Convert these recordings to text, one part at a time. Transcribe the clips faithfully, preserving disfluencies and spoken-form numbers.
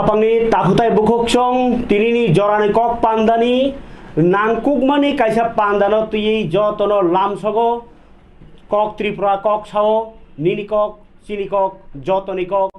Apangni takhwtai bukhuk chwng tinini jorani kok pandani nangkukmani kaisa pandano twiwi jotono lamsogo. Kok Tripura kok sao, nini kok, chini kok, jotoni kok.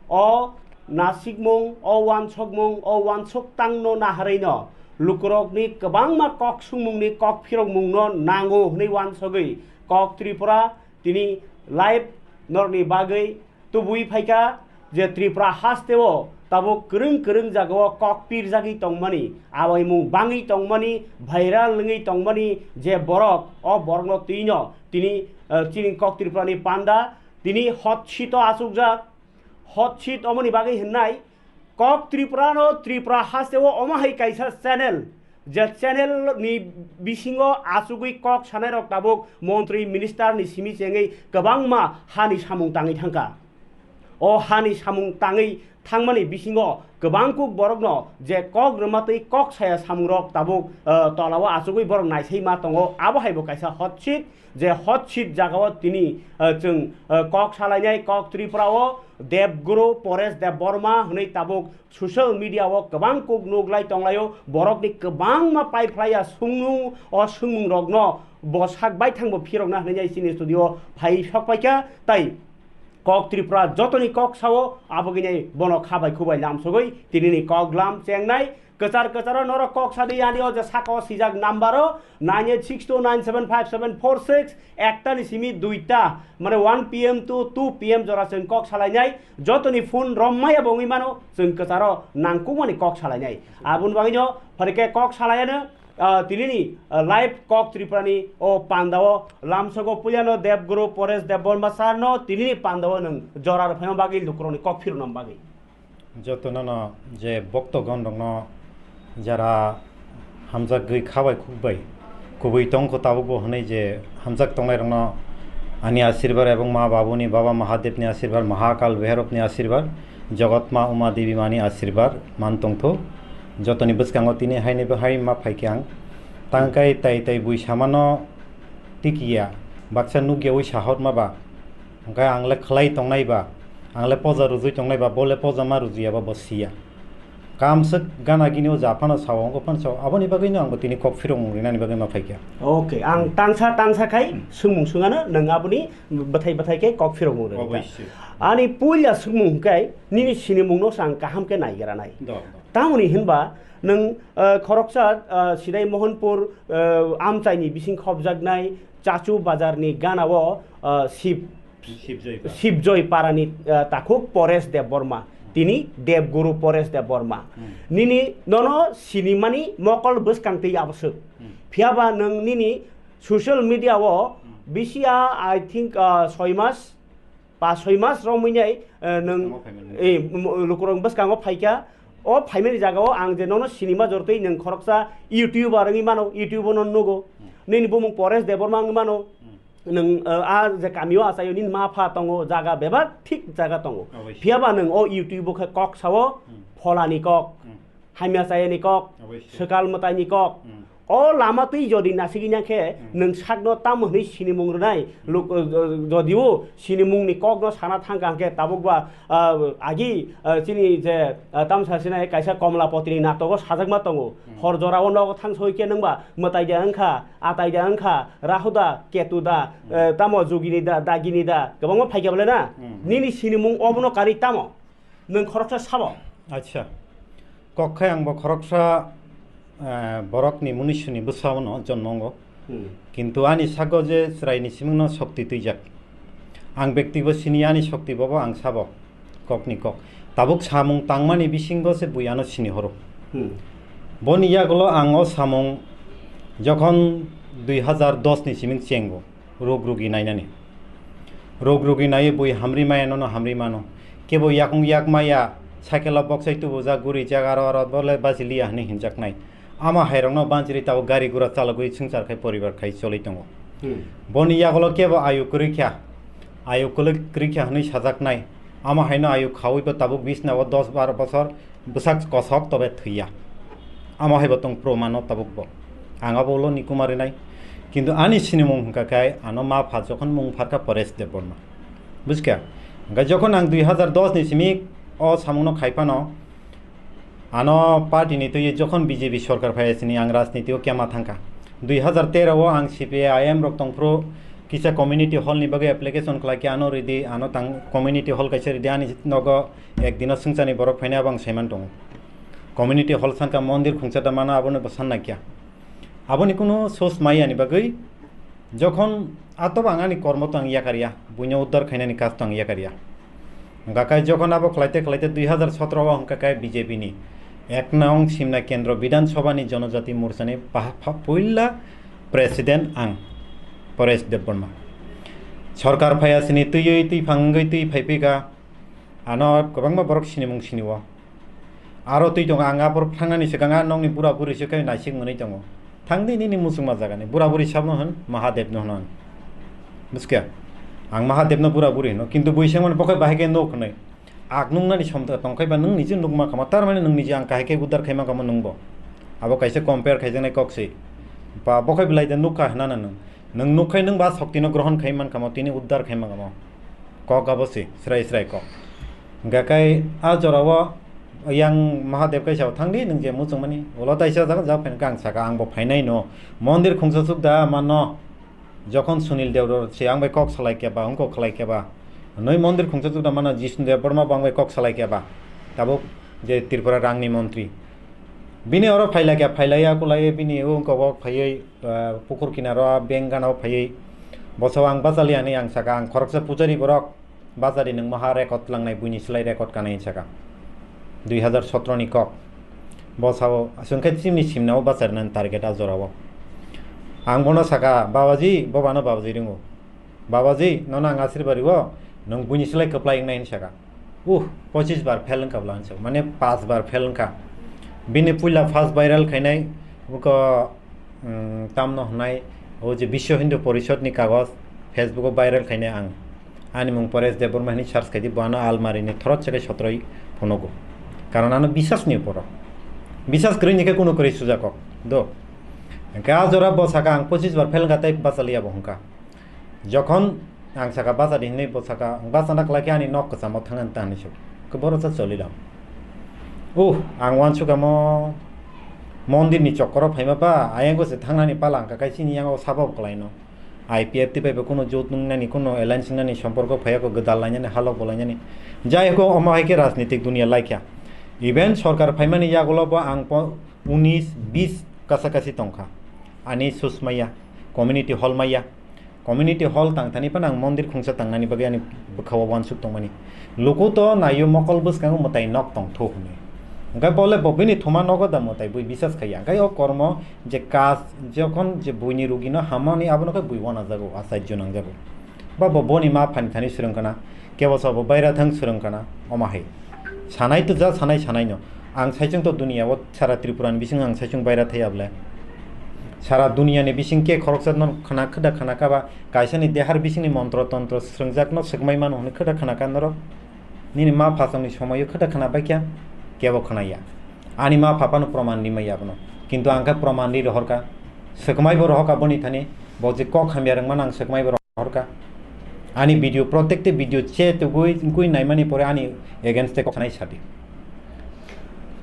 O nasikmung, o wansokmung, o wansok tangno naharwino lukurokni kwbangma kok sungmungni kok phirokmungno nango hwnwi wansogwi Kok Tripura tini live norokni bagwi tubui phaikha je Tripura hasteo tabuk kwrwng kwrwng jagao kok pirjagwi tongmani, awaimung bangwi tongmani, viral wngwi tongmani je borok, o borokno twino tini, eh, chini Kok Tripurani panda tini hot seat o achukjak. Hot seat omoni bagwi hwnnai Kok Tripura no Tripura hasteo omo hai kaisa channel, je channel ni bisingo achugwi kok sanai rok tabuk montri minister ni simi chengwi kwbangma hani samung tangwi thangkha. O hani samung tangwi thangmani bisingo kwbang kuk borokno je kok rwma twi kok saya samung rok tabuk, eh, tolao achugwi borok naisai ma tongo, abo hai bo kaisa hot seat. Je hot seat jagao tini, eh, chwng, eh, kok salainai Kok Tripura o Debguru Paresh Debbarma hwnwi tabuk social media o kwbang kuk nuglai tonglaio, borokni kwbangma paiphlaiya sungmung, o sungmung rokno bo sak baithang bo phirokna hwnwi chini studio phai sok paikha, tai Kok Tripura jotoni kok sao, abogini bono kha bai khubai lamsogwi tinini kok lam chengnai. Kwchar kwcharo norok kok sadi, ani o je saka o sijak number o nine eight six two nine seven five seven four six, ekta ni simi duita, mane one P M to two P M jora chwng kok salainai, jotoni phone rom maya bo wngwi mano, chwng kwcharo nangkukmani kok salainai. Aboni bagwino phari khe kok salaiano, ah, tinini, ah, live Kok Tripura ni o panda o lamsogo puilano Debguru Paresh Debbarma sir no tinini panda o nwng jora rwphaima bagwi lukurokni kok phirokna bagwi. Jotono no je boktogon rokno jara hamjagwi kha bai khuk bai kubui tongkho tabukbo hwnwi je hamjak tongnai rokno ani asirbar ebong ma babuni baba Mahadevni asirbar, Mahakal Bhairovni asirbar, Jogotma Uma Devi mani asirbar man tongtho. Jotoni bwskango tini haini bo hai ma phaikhe ang tangkai tai tai bui samano tikiya baksa nukyawi sahorma ba. Hwnkhe ang le khlai tongnai ba, ang le poja rwjwi tongnai ba, bo le poja ma rwjwya ba, bo siya. Kamswk gana gini o ja phano sao, wngkha phano sao, aboni bagwino ang bo tini kok phirokmung rinani bagwi ma phaikha. Okay, ang tangsa tangsa khai swngmung swngano, nwng aboni bwthai bwthai khe kok phirokmung rwkha. Oboisyo. Ani puila swngmung hwnkhe nini sinimungno se ang kaham khe naigeranai. Do, do. Tamoni hinba nwng, eh, khoroksa, eh, Sidai Mohanpur, eh, amchaini bising khopjaknai Chachu bazarni ganao, eh, Sib Sibjoi pa. Sibjoi parani, eh, takhuk Paresh Debbarma, tini Debguru Paresh Debbarma. Hmm. Nini nono sinimani mokol bwskang twi aboswk. Hmm. Phiyaba nwng nini social media o Hmm. bisi a, I think, ah, soi mas, pa soi mas romwi nai, eh, nwng, Bwskango phaimani. Eh, m-, lukurok bwskango phaikha. O phaimani jagao ang je nono sinima jortwi nwng khoroksa YouTuber wngwi mano, YouTube o no nugo. Hmm. Nini bumung Paresh Debbarma wngwi mano. Hmm. Nwng, uh, a je kamio achaio nini ma pha tongo, jaga bebak thik jaga tongo. Oboisyo. Phiyaba nwng o YouTube o khe kok sao, Hmm. pholani kok, Hmm. hamya chayani kok, Oboisyo. Swkal mwtaini kok. Hmm. O lama twi jodi nasigwi nang khe, Hmm. nwng sakno tamo hwnwi sinimung rwnai, Hmm. luk-, uh, uh, jodio sinimungni kokno sana thang kha hwnkhe tabukba, uh, agi, uh, chini je, uh, tamsa sinai kaisa Komlapotini natogo sajakma tongo. Hmm. Hor jorao nogo thang soi khe nwngba mwtai de wngkha, atai da wngkha, Rahu da, Ketu da, Hmm. eh, tamo Jogini da, Dagini da, kwbangma phaikha bole na? Hmm. Nini sinimung obono karwi tamo? Nwng khoroksa sabo? Acha. Kok khai ang bo khoroksa, eh, borokni munisuni bwsao no jonmo wngo. Hmm. Kintu ani sago je chwraini simingno shokti twijak. Ang bekti bo sini ani shokti bobo ang sabo. Kokni kok. Tabuk samung tangmani bisingo se bui ano sini horo. Hmm. Boni yagulo ang o samung jokhon dui hazar dos ni siming chengo, rog rugi nainani. Rog rugi naiwi bui hamri maya nono hamri mano. Kebo yakung yak maya, cycle o boksai tubujak guri jak aro aro bole bachiliya hinwi hinjaknai. Ama hairokno banchiri tabuk gari gura chalogwi swngchar khai poribar khai choli tongo. Hmm. Boni yagulo kebo ayu kwrwi kha, ayu kwlwi kwrwi kha hwnwi sajaknai. Ama haino ayu khawi bo tabuk bisna o dos baro bosor bwsak kosok tobe thwiya. Ama hai bo tong promano tabuk bo. Ang abo ulo ni kumari nai. Kintu ani sinimung hwnkha khai ano ma pha jokhon mung pharkha Paresh Debbarma. Buskha? Hwnkha jokhon ang dui hazar dos ni simi o samungno khai phano, Ano party ni twi jokhon B J P sorkar phai sini ang rajniti o kema thangkha. Dui hazar tero o ang C P I M rok tongphuru kisa community hall ni bagwi application khlai khe ano ridi, ano tang community hall kaisa ridi, ani nogo ek dino swngchani borok phainai abo ang saiman tongo. Community hall sankha mondir khungsa da mano, abono bo sanna kya. Aboni kunu sos maya ni bagwi jokhon atoba ang ani kormo to ang yakarya, buino uddar khainani kaj to ang yakarya. Hwnkha khe jokhon abo khlaite khlaite dui hazar sotro o hwnkha khe B J P ni ek nong Simna Kendro Bidhan Sabha ni Jonojati Morcha ni pa-, pa-, puila president ang, Paresh Debbarma. Sorkar phaya sini twiwi twi phangwi twi phaiphika, ano kwbangma borok sinimung sinio. Aro twi tongo, ang aphuru thangnani swkang a nokni bura buri se khe naisik mwnwi tongo. Thangdi nini muchungma jagani. Bura buri sabno hwn, Mahadevno hwn. Buskha? Ang Mahadevno bura buri hwno, kintu bui sengmani bokhai bahai khe nuk hwnwi. Ak nuknani somta tongkhai ba nwng niji nukma khama, tar mani nwng niji ang kahai khe uddar khai mankha mo nwngbo. Abo kaisa compare khaijaknai kok se. Ba bokhai belai de nukha hwnana nwng. Nwng nukkhai nwng ba soktino grohon khai mankha mo, tini uddar khai mankha mo. Kok abo se, srai srai kok. Hwnkha khe a jorao yang Mahadev kaisa thangdi nwng je muchungmani. Ulo taisa jaga ja phainai khe ang saka, angbo phainai no. Mondir khungsa chukda mano. Jokhon Sunil Dev rw se ang bai kok salai khe ba, wngkok khlai khe ba. Noi mondir khungsa chukda mano Jishnu Dev Barma bo ang bai kok salai khe ba. Tabuk je Tripura rangni montri. Bini oro phailai khe phailaiya kulai bini wngkok o phaiwi ah, pukur kinaro beng gana o phaiwi bosao ang bachali ani ang saka ang khoroksa pujari borok bachari nwng maha record langnai buini slai record kanai saka dui hazar sotro ni kok bosao aswng khe chini simna o bachari nani target a jora o ang bono saka babaji bobano babaji ringo babaji nono ang asirba rio nwng buini slai kwplai wngnai hin saka. Uh, pochis bar fail wngkha bwla hinsa, mane paanch bar fail wngkha. Bini puila first viral khainai, buko, um, tamno hwnai, o je Biswa Hindu Porishod ni kagoj, Facebook o viral khainai ang. Ani mung Paresh Debbarma hinwi search khaidi, bo ano almari ni thorot se kai sotroi phunugo. Karon ano bisas ni uporo. Bisas kwrwi ni khe kunu kwrwi sujak kok. Do. Hwnkhe a jora bo saka ang pochis bar fail wngkha tei bachaliya bo hwnkha. Jokhon ang saka bachadi hinwi bo saka, ang bachana kwlai khe ani nok kwchamo thangna ta hinwi suk. Khe boro cha choli lang. Uh, ang uansukha mo mondir ni chokoro phaima ba, ayang se thangnani pala ang kakai chini yang o sabo kwlai no. I P F T bai bo kuno jot nungnani, kuno alliance nani somporko phaiya ko gwdal lainani, halok bo lainani. Jai hok, omo hai khe rajnitik dunia laikha. Even sorkar phaimani yagulo bo ang po-, unis bis kasa kasi tongkha. Ani sus maya, community hall maya. Community hall tang thani phano ang mondir khungsa tangnani bagwi ani bwkha o uansuk tongmani. Luku to naio mokol bwskango mwtai nok tong thu hwnwi. Hwnkhe bole bo bini thuma nogo da mwtai bui bisas khaiya. Hwnkhe o kormo je kaj jokhon je buini rugino hamani abono khe bui uanajago, achairjo nangjago. Ba bo boni ma phani thani swrwng kana, kebo sa bo baira thang swrwng kana, omo hai. Sanai to ja sanai sanai no. Ang saichung to dunia o sara Tripura ni bising ang saichung baira thai able. Sara dunia ni bising ke khoroksa no khana khada khana kaba kaisa ni dehar bising ni montro tontro swngjak no swkmai mano hwnwi khada khana ka norok. Nini ma phasong ni somoyo khada khana bai kya? Kebo khana ya. Ani ma phapano proman ri maya abono. Kintu ang khe proman ri rohor ka. Swkmai bo rohor ka boni thani. Bo je kok hamya rwng mano ang swkmai bo rohor ka. Ani video, protekte video che tugui, tugui naimani pore ani against te kok sanai sadi.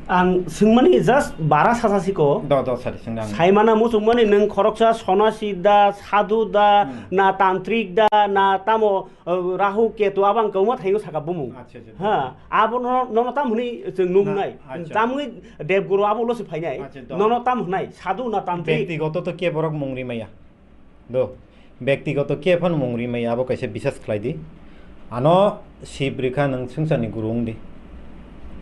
Ang swngmani just bara sasa siko. Do, do, sadi, swngna ang. Saimana muchungmani nwng khoroksa sonasi da, sadhu da, Hmm. na tantrik da, na tamo, uh, rahu ketu abang kauma thayo saka bumung. Acha, acha. Ha, abo no, nono tam hwnwi chwng nung Na, nai. Acha. Tamwi Devguru abo lo se phainai. Acha, do. Nono tam hwnai, sadhu na tantrik. Bektigoto to ke borok mung ri maya. Do, bektigoto khe phano mung ri maya, abo kaisa bisas khlai di. Ano sib rikha nwng swngcharni guru wng di.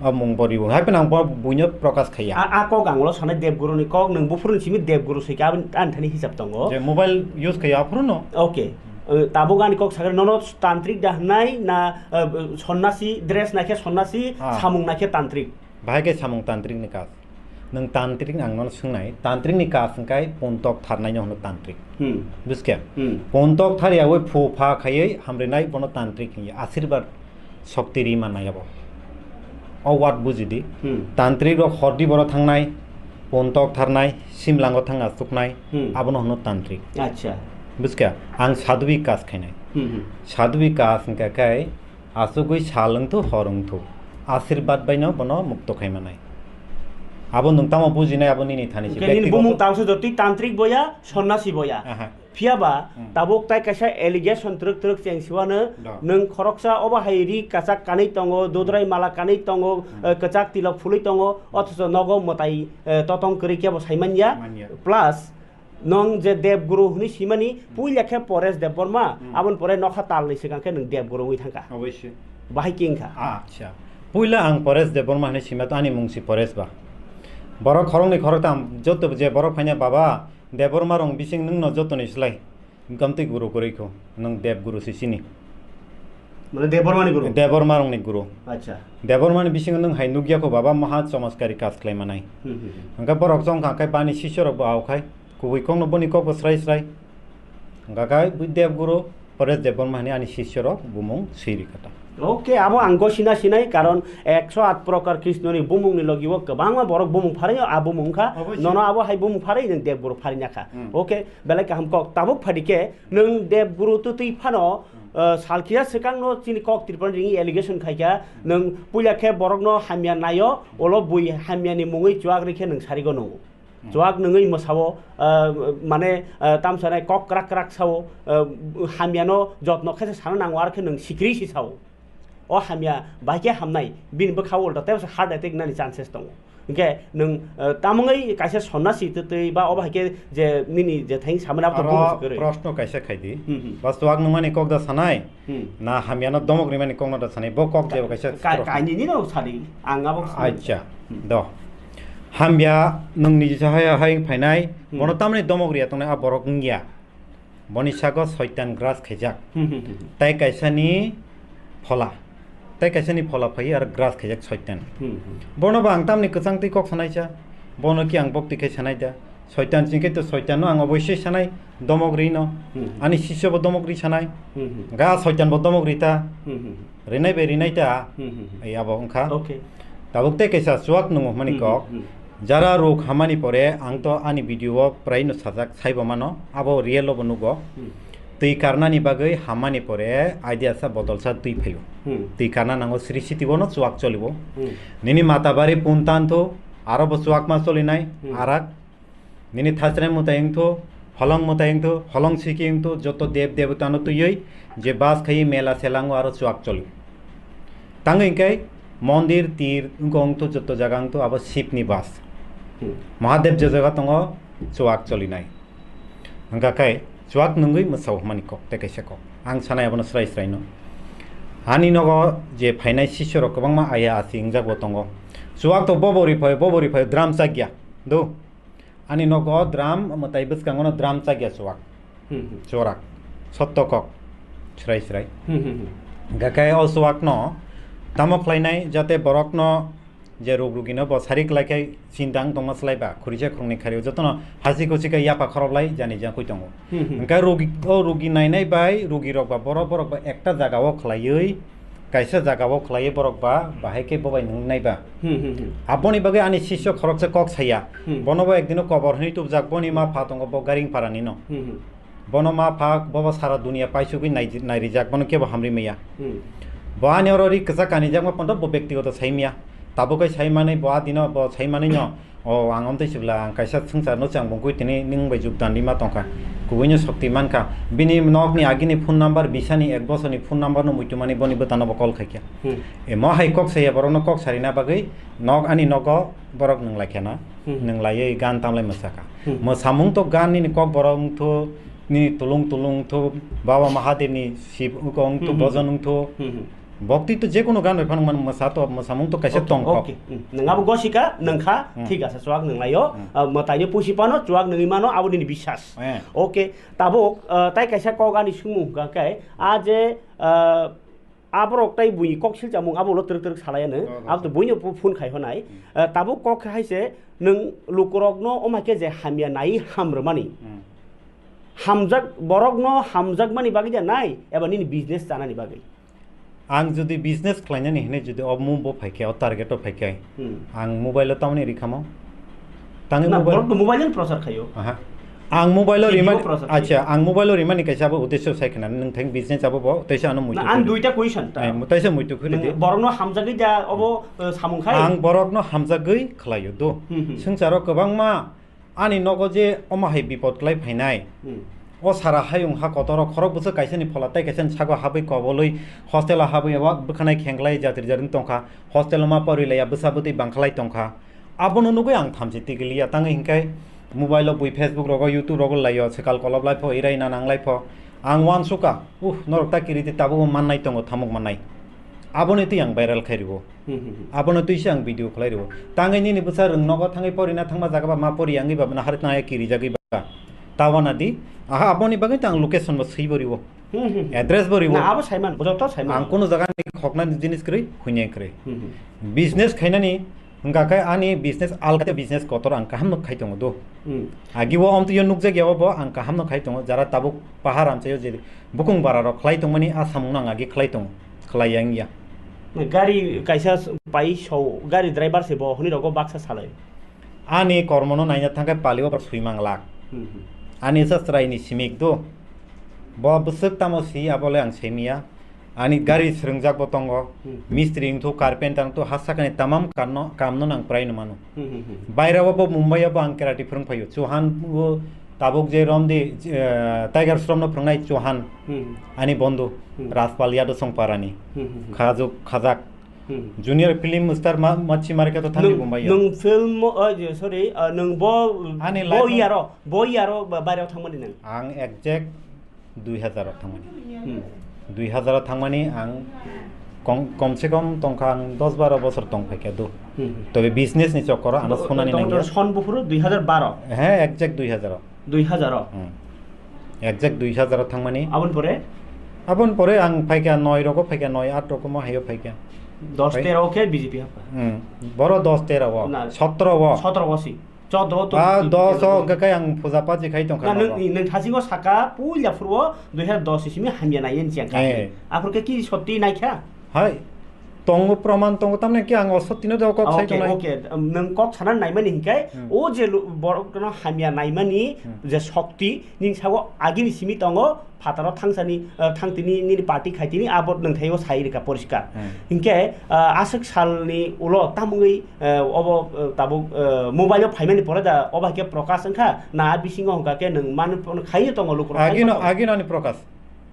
O mung bo ribo. Hai phano ang bo buino prokash khaiya. A, a kok ang ulo sanai Devguru ni kok, nwng buphuru ni simi Devguru soi khe aboni ani thani hisab tongo. Je mobile use khaiya aphuru no. Okay. Uh, tabuk ani kok sakhe nono tantrik da hwnai na, uh, sonnasi dress naikhe sonnasi, Ah. samung naikhe tantrik. Bahai khe samung tantrik ni kaj. Nwng tantrik ang nono swngnai, tantrik ni kaj hwnkhe puntok tharnai no hwno tantrik. Hmm. Buskhe? Hmm. Puntok thar yaui phu pha khaiwi hamrinai bono tantrik hinya. Asirbad shokti ri mannai abo. O word buji di. Hmm. Tantrik rok hordi boro thangnai, puntok tharnai, simlango thangna chuknai, Hmm. abono hwno tantrik. Acha. Buskhe? Ang sadhubik kaj khainai. Hmm, hmm. Sadhubik kaj hwnkhe khe Asugwi sal wngthu hor wngthu, asirbad baino bono mukto khai manai. Abo nwng tamo bujinai, abo nini thani se, hwnkhe nini bektikoto bumung tangsa jotwi tantrik boya, sonnasi boya. Aha. Phiya ba, hmm, tabuk tai kaisa allegation twrwk twrwk cheng siwano, do, nwng khoroksa obo hai ri kwchak kanwi tongo, dudrai mala kanwi tongo, hmm, eh, kwchak tilok phulwi tongo, hmm, othocho nogo mwtai, eh, totong kwrwi khe bo sai manya. Manya. Plus, nwng je Dev Guru hwnwi simani, hmm, puila khe Paresh Debbarma, hmm, aboni pore nokha talni swkang khe nwng Dev Guru wngwi thangkha. Oboisoi. Bahai khe wngkha. Acha. Puila ang Paresh Debbarma hwnwi sima to ani mung si Paresh ba. Borok khoroknwi khoroktham joto je borok phaina baba Debbarma rong bising nwngno jotoni slai. Gamtwi guru kwrwi kho, nwng Dev Guru se sini. Mane Debbarmani guru? Debbarma rongni guru. Acha. Debbarmani bisingo nwng hai nukya kho baba maha chamaskari kaj khlai manai. Hmm, hmm, hmm. Hwnkhe borok chong kha khe bani sisyo rok bo au khai, kubui kokno boni kok bo srai srai. Hwnkha khe bui Dev Guru, Paresh Debbarma hwnwi ani sisyo rok bumung swi rikha ta. Okay, abo ang gosina sinai, karon ekso at prokar Krishnoni bumungni logi o kwbangma borok bumung pharai o, a bumung wngkha. Oboisoi. Nono abo hai bumung pharai nwng Dev Guru pharai nakha. Hmm. Okay, belai kaham kok. Tabuk phadi khe nwng Dev Guru twtwi phano, hmm, uh, salkhiya swkangno chini kok Tripura ringwi allegation khaikha, hmm, nwng puila khe borokno hamya naio, ulo bui hamyani mungwi chuak rikhe nwng sarigo nungo. Hmm. Chuak nwngwi mwsao, uh, mane, uh, tamsanai kok krak krak sao, uh, hamyano jotno khe se sana nango, ar khe nwng sikri si sao. O hamya bai khe hamnai, bini bwkha ulta tei heart attack nani chances tongo. Hwnkhe nwng, uh, tamungwi kaisa sonnasi twtwi ba obo hai khe je nini je theng samani abo aro bumung se kwrwi. Proshno kaisa khai di. Hmm, hmm. Ba chuak nungmani kok da sanai? Hmm. Na hamyano domok rimani kokno da sanai? Bo kok jeba kaisa ka-, proshno. Kainwi nino sadi, ang abo sadi. Acha, hmm, do. Hamya nwng niji sahaya hai phainai, hmm, bono tamni domok riya tongnai a borok wngya. Boni sago soitan gras khaijak. Hmm, hmm, hmm, hmm. Tai kaisani phola. Tai kaisani phola phai ar gras khaijak soitan. Hmm, hmm. Bono ba ang tamni kwchang twi kok sanai cha. Bono ki ang bok twi khai sanai da. Soitan chingkhe to soitan no ang oboisoi sanai, domok ri no. Hmm. Ani sisyo bo domok ri sanai. Hmm, hmm. Ga soitan bo domok ri ta. Hmm, hmm. Rinai bai rinai ta. Hmm, hmm, hmm. Ai abo wngkha. Okay. Tabuk tei kaisa chuak nungo hwnmani, hmm, kok. Hmm, hmm. Jara ruk hamani pore ang to ani video o prai no sajak, saibo mano, abo real o bo nugo. Hmm. Twi karnani bagwi hamani pore idea sa bodol sa twi phaio. Hmm. Twi karna nango, sri siti bono chuak cholibo. Hmm. Nini mata bari puntan tho, aro bo chuak ma cholinai, hmm, arak. Nini thachrai mwtai wngthu, holong mwtai wngthu, holong siki wngthu, joto dev debota no twiwi je bas khai mela selango aro chuak choli. Tangwi hwnkhe mondir, tir wngkha wngthu, joto jaga wngthu abo Shiv ni bas. Hmm. Mahadev je jaga tongo chuak cholinai. Hwnkha khe chuak nungwi mwsao hwnmani kok tei kaisa kok. Ang sanai abono srai srai no. Ani nogo je phainai sisyo rok kwbangma aya asi wngjak bo tongo. Chuak to bobo ri phai, bobo ri phai, drum chakya. Do. Ani nogo drum, mwtai bwskango no drum chakya chuak. Hmm, hmm. Churak. Sotto kok. Srai srai. Hmm, hmm, hmm. Hwnkha khe o chuak no tamo khlainai jate borok no je rug rugi no bo sari kwlai khe chindang tongma slai ba khurisa khurungni khari o joto no hasi kusi khe yapha khoroplai jani jang khui tongo. Hmm, hmm. Hwnkhe rugi, o rugi nainai bai rugi rok ba borok, borok ba ekta jaga o khlaiwi kaisa jaga o khlaiwi borok ba bahai khe bobai nungnai ba. Hmm, hmm, hmm. Aboni bagwi ani sisyo khoroksa kok saya. Hmm. Bono bo ekdino kobor hwnwi tubjak, boni ma pha tongo bo Garingpara ni no. Hmm, hmm. Bono ma pha bobo sara dunia paisugwi nai-, nairijak, bono kebo hamri maya. Hmm. Bo ani oro ri kwchak kanijak ma pondo bo bektigoto sai maya. Tabuk kai sai manwi bo adino bo sai manwi no. O, ang omtwi sibla, ang kaisa swngchar no chang bungkui tini nwng bai jukdan rima tongkha. Kubui no sokti mankha. Bini nok ni agi ni phone number, bisa ni ek bosor ni phone number no muitu mani boni bwtano bo call khaikha. Hmm. E mo hai kok saya borok no kok sarina bagwi nok ani nogo borok nwng laikha na. Hmm. Nwng laiwi gan tamlai mwsakha. Hmm. Mwsamung to gan nini kok borok wngthu, nini tulung tulung wngthu, Baba Mahadev ni sib wngkha wngthu, hmm, hmm, bojon wngthu. Hmm, hmm. Bokti to je kono gan bai phano man mwsa to, mwsamung to kaisa tong kok. Okay, okay. Hmm. Nwng abo gosika, nwng kha, hmm, thik asa, chuak nwng laio. Hmm. Ah, mwtaini pusi phano chuak nwngwi mano, abo nini biswas. Eh. Okay, tabuk, ah, tai kaisa kok ani sungmung hwnkha khe, a je, ah, aborok tai buini kok silchamung abo ulo twrwk twrwk salai ano. Oh, oh, abo to oh. Buino pho-, phone khai honai. Hmm. Ah, tabuk kok hai se nwng lukurokno omha khe je hamya nai ham rwmani. Hmm. Hamjak, borokno hamjakmani bagwi da nai, eba nini business chanani bagwi? Ang jodi business khlainani hinwi jodi o move bo phaikhe, o target o phaikhe, hmm, ang mobile o tamoni rikhamo? Tangwi na, mobile borok to mobile ni prochar khaio. Aha. Ang mobile o Video rima-, process. Acha, ang mobile o rimani kaisa abo uddesho sai khna, nwng thang business abo bo, teisa ano muitu Na, ang khwlai. Duita question ta. Eh, mu-, teisa muitu khwlai Nwng di. Borokno hamjagwi da obo, eh, samung khai? Ang borokno hamjagwi khlaio do. Hmm, hmm. Swngcharo kwbangma ani nogo je omo hai bipot klai phainai. Hmm. O sara hayung ha kotoro khorok bwswk kaisani phola tei kaisani sago habwi kobolwi hostel o habwi abo bwkhanai khenglai jatri jatri tongkha. Hostel o ma pori laiya bwsa bwtwi bangkhlai tongkha. Abono nugwi ang thamchi tigiliya, tangwi hinkhe mobile o bui Facebook rogo, YouTube rogo laio, swkal kolob lai pho, irai na nang lai pho. Ang uansukha, uh, norok ta kiri di, tabuk mannai tongo, thamuk mannai. Aboni twi ang viral khai rwo. Hmm, hmm, hmm. Abono twi se ang video khlai rwo. Tangwi nini bwsa rwng nogo thangwi porina thangma jaga ba ma pori yangwi ba nahar tangya kiri jagwi ba. Tawana di, aha, aboni bagwi tang location bo swi bo rwo. Hmm, hmm, hmm. Address bo rwo. Na, abo saiman, joto saiman. Ang kuno jaga ni khoknani jinis kwrwi, huineng kwrwi. Hmm, hmm. Business khainani Hwnkha khe ani business alka business kotor ang kaham no khai tongo do. Hmm. Agi o omtwi o nukjak ya o bo ang kaham no khai tongo, jara tabuk pahar amchai o je bukung bara rok khlai tongmani a samung no ang agi khlai tongo, khlai yang ya. Gari kaisa s-, pai so, gari driver se bo hwnwi rogo baksa salai. Ani kormo no naina thang khe pali o sui mang lak. Hmm, hmm. Ani sa chwrai ni simik do. Bo bwswk tamo si abo le ang simi ya. Ani gari swrwngjak bo tongo, Hmm. mistri wngthu, carpenter wngthu, ha sakani tamam kamno, kamno nang prai no mano. Hmm, hmm, hmm. Baira o bo Mumbai o bo ang karate phwrwng phaio. Chauhan o tabuk je romdi, eh, Tiger Shroff no phwrwngnai Chauhan, Hmm. ani bondhu, Hmm. Rajpal Yadav Songparani. Hmm, hmm, hmm. Khajuk, khajak. Hmm. Junior film star ma, machi marika to thangdi Nwng, Mumbai o. Nwng film, oh, je, sorry, ah, nwng bo, Ani bo life o iyaro, bo iyaro ba-, baira o thangmani nwng? Ang exact dui hazar o thangmani. Hmm. Dui hazar o thangmani ang kom, kom se kom tongkha ang dos baro bosor tong phaikha do. Hmm. Tobe business ni chokoro ano Bo-, sonani tong-, nangya. Son buphuru dui hazar baro? He, exact dui hazar o. Dui hazar o? Hmm. Exact dui hazar o thangmani. Aboni pore? Aboni pore ang phaikha noi rogo phaikha, noi at rogo mo hayo phaikha. Dos Phai- tero o khe B J P hapkha? Hmm. Boro dos tero o, Na, sotro o. Sotro o si. Chodro to Ah, ti-, dos o ti-, hwnkha khe ang puja paji khai tongkha Na, nogo. Nwng, nwng thasingo saka puila phuru o dui hazar dos simi hamya nai yen chengkha. Eh. Aphuru khe ki sotti naikha? Hai. Tongo, proman tongo, tamni khe ang o sotti no do kok Ah, sai okay, tongnai. Okay. Um, nwng kok sana naimani hinkhe Hmm. o je lu-, borok no hamya naimani Hmm. je sokti ning sago agini simi tongo, phataro thangsani, ah, thangtini nini party khaitini abo nwngthai o sai rika poriskar. Hmm. Hinkhe, ah, aswk salni ulo tamungwi, ah, obo, ah, tabuk, ah, mobile o phaimani pore da obo hai khe Prakash wngkha na a bisingo hwnkha khe nwng manu phone khaio tongo lukurok Agino, khaio tongo? Agino ani Prakash.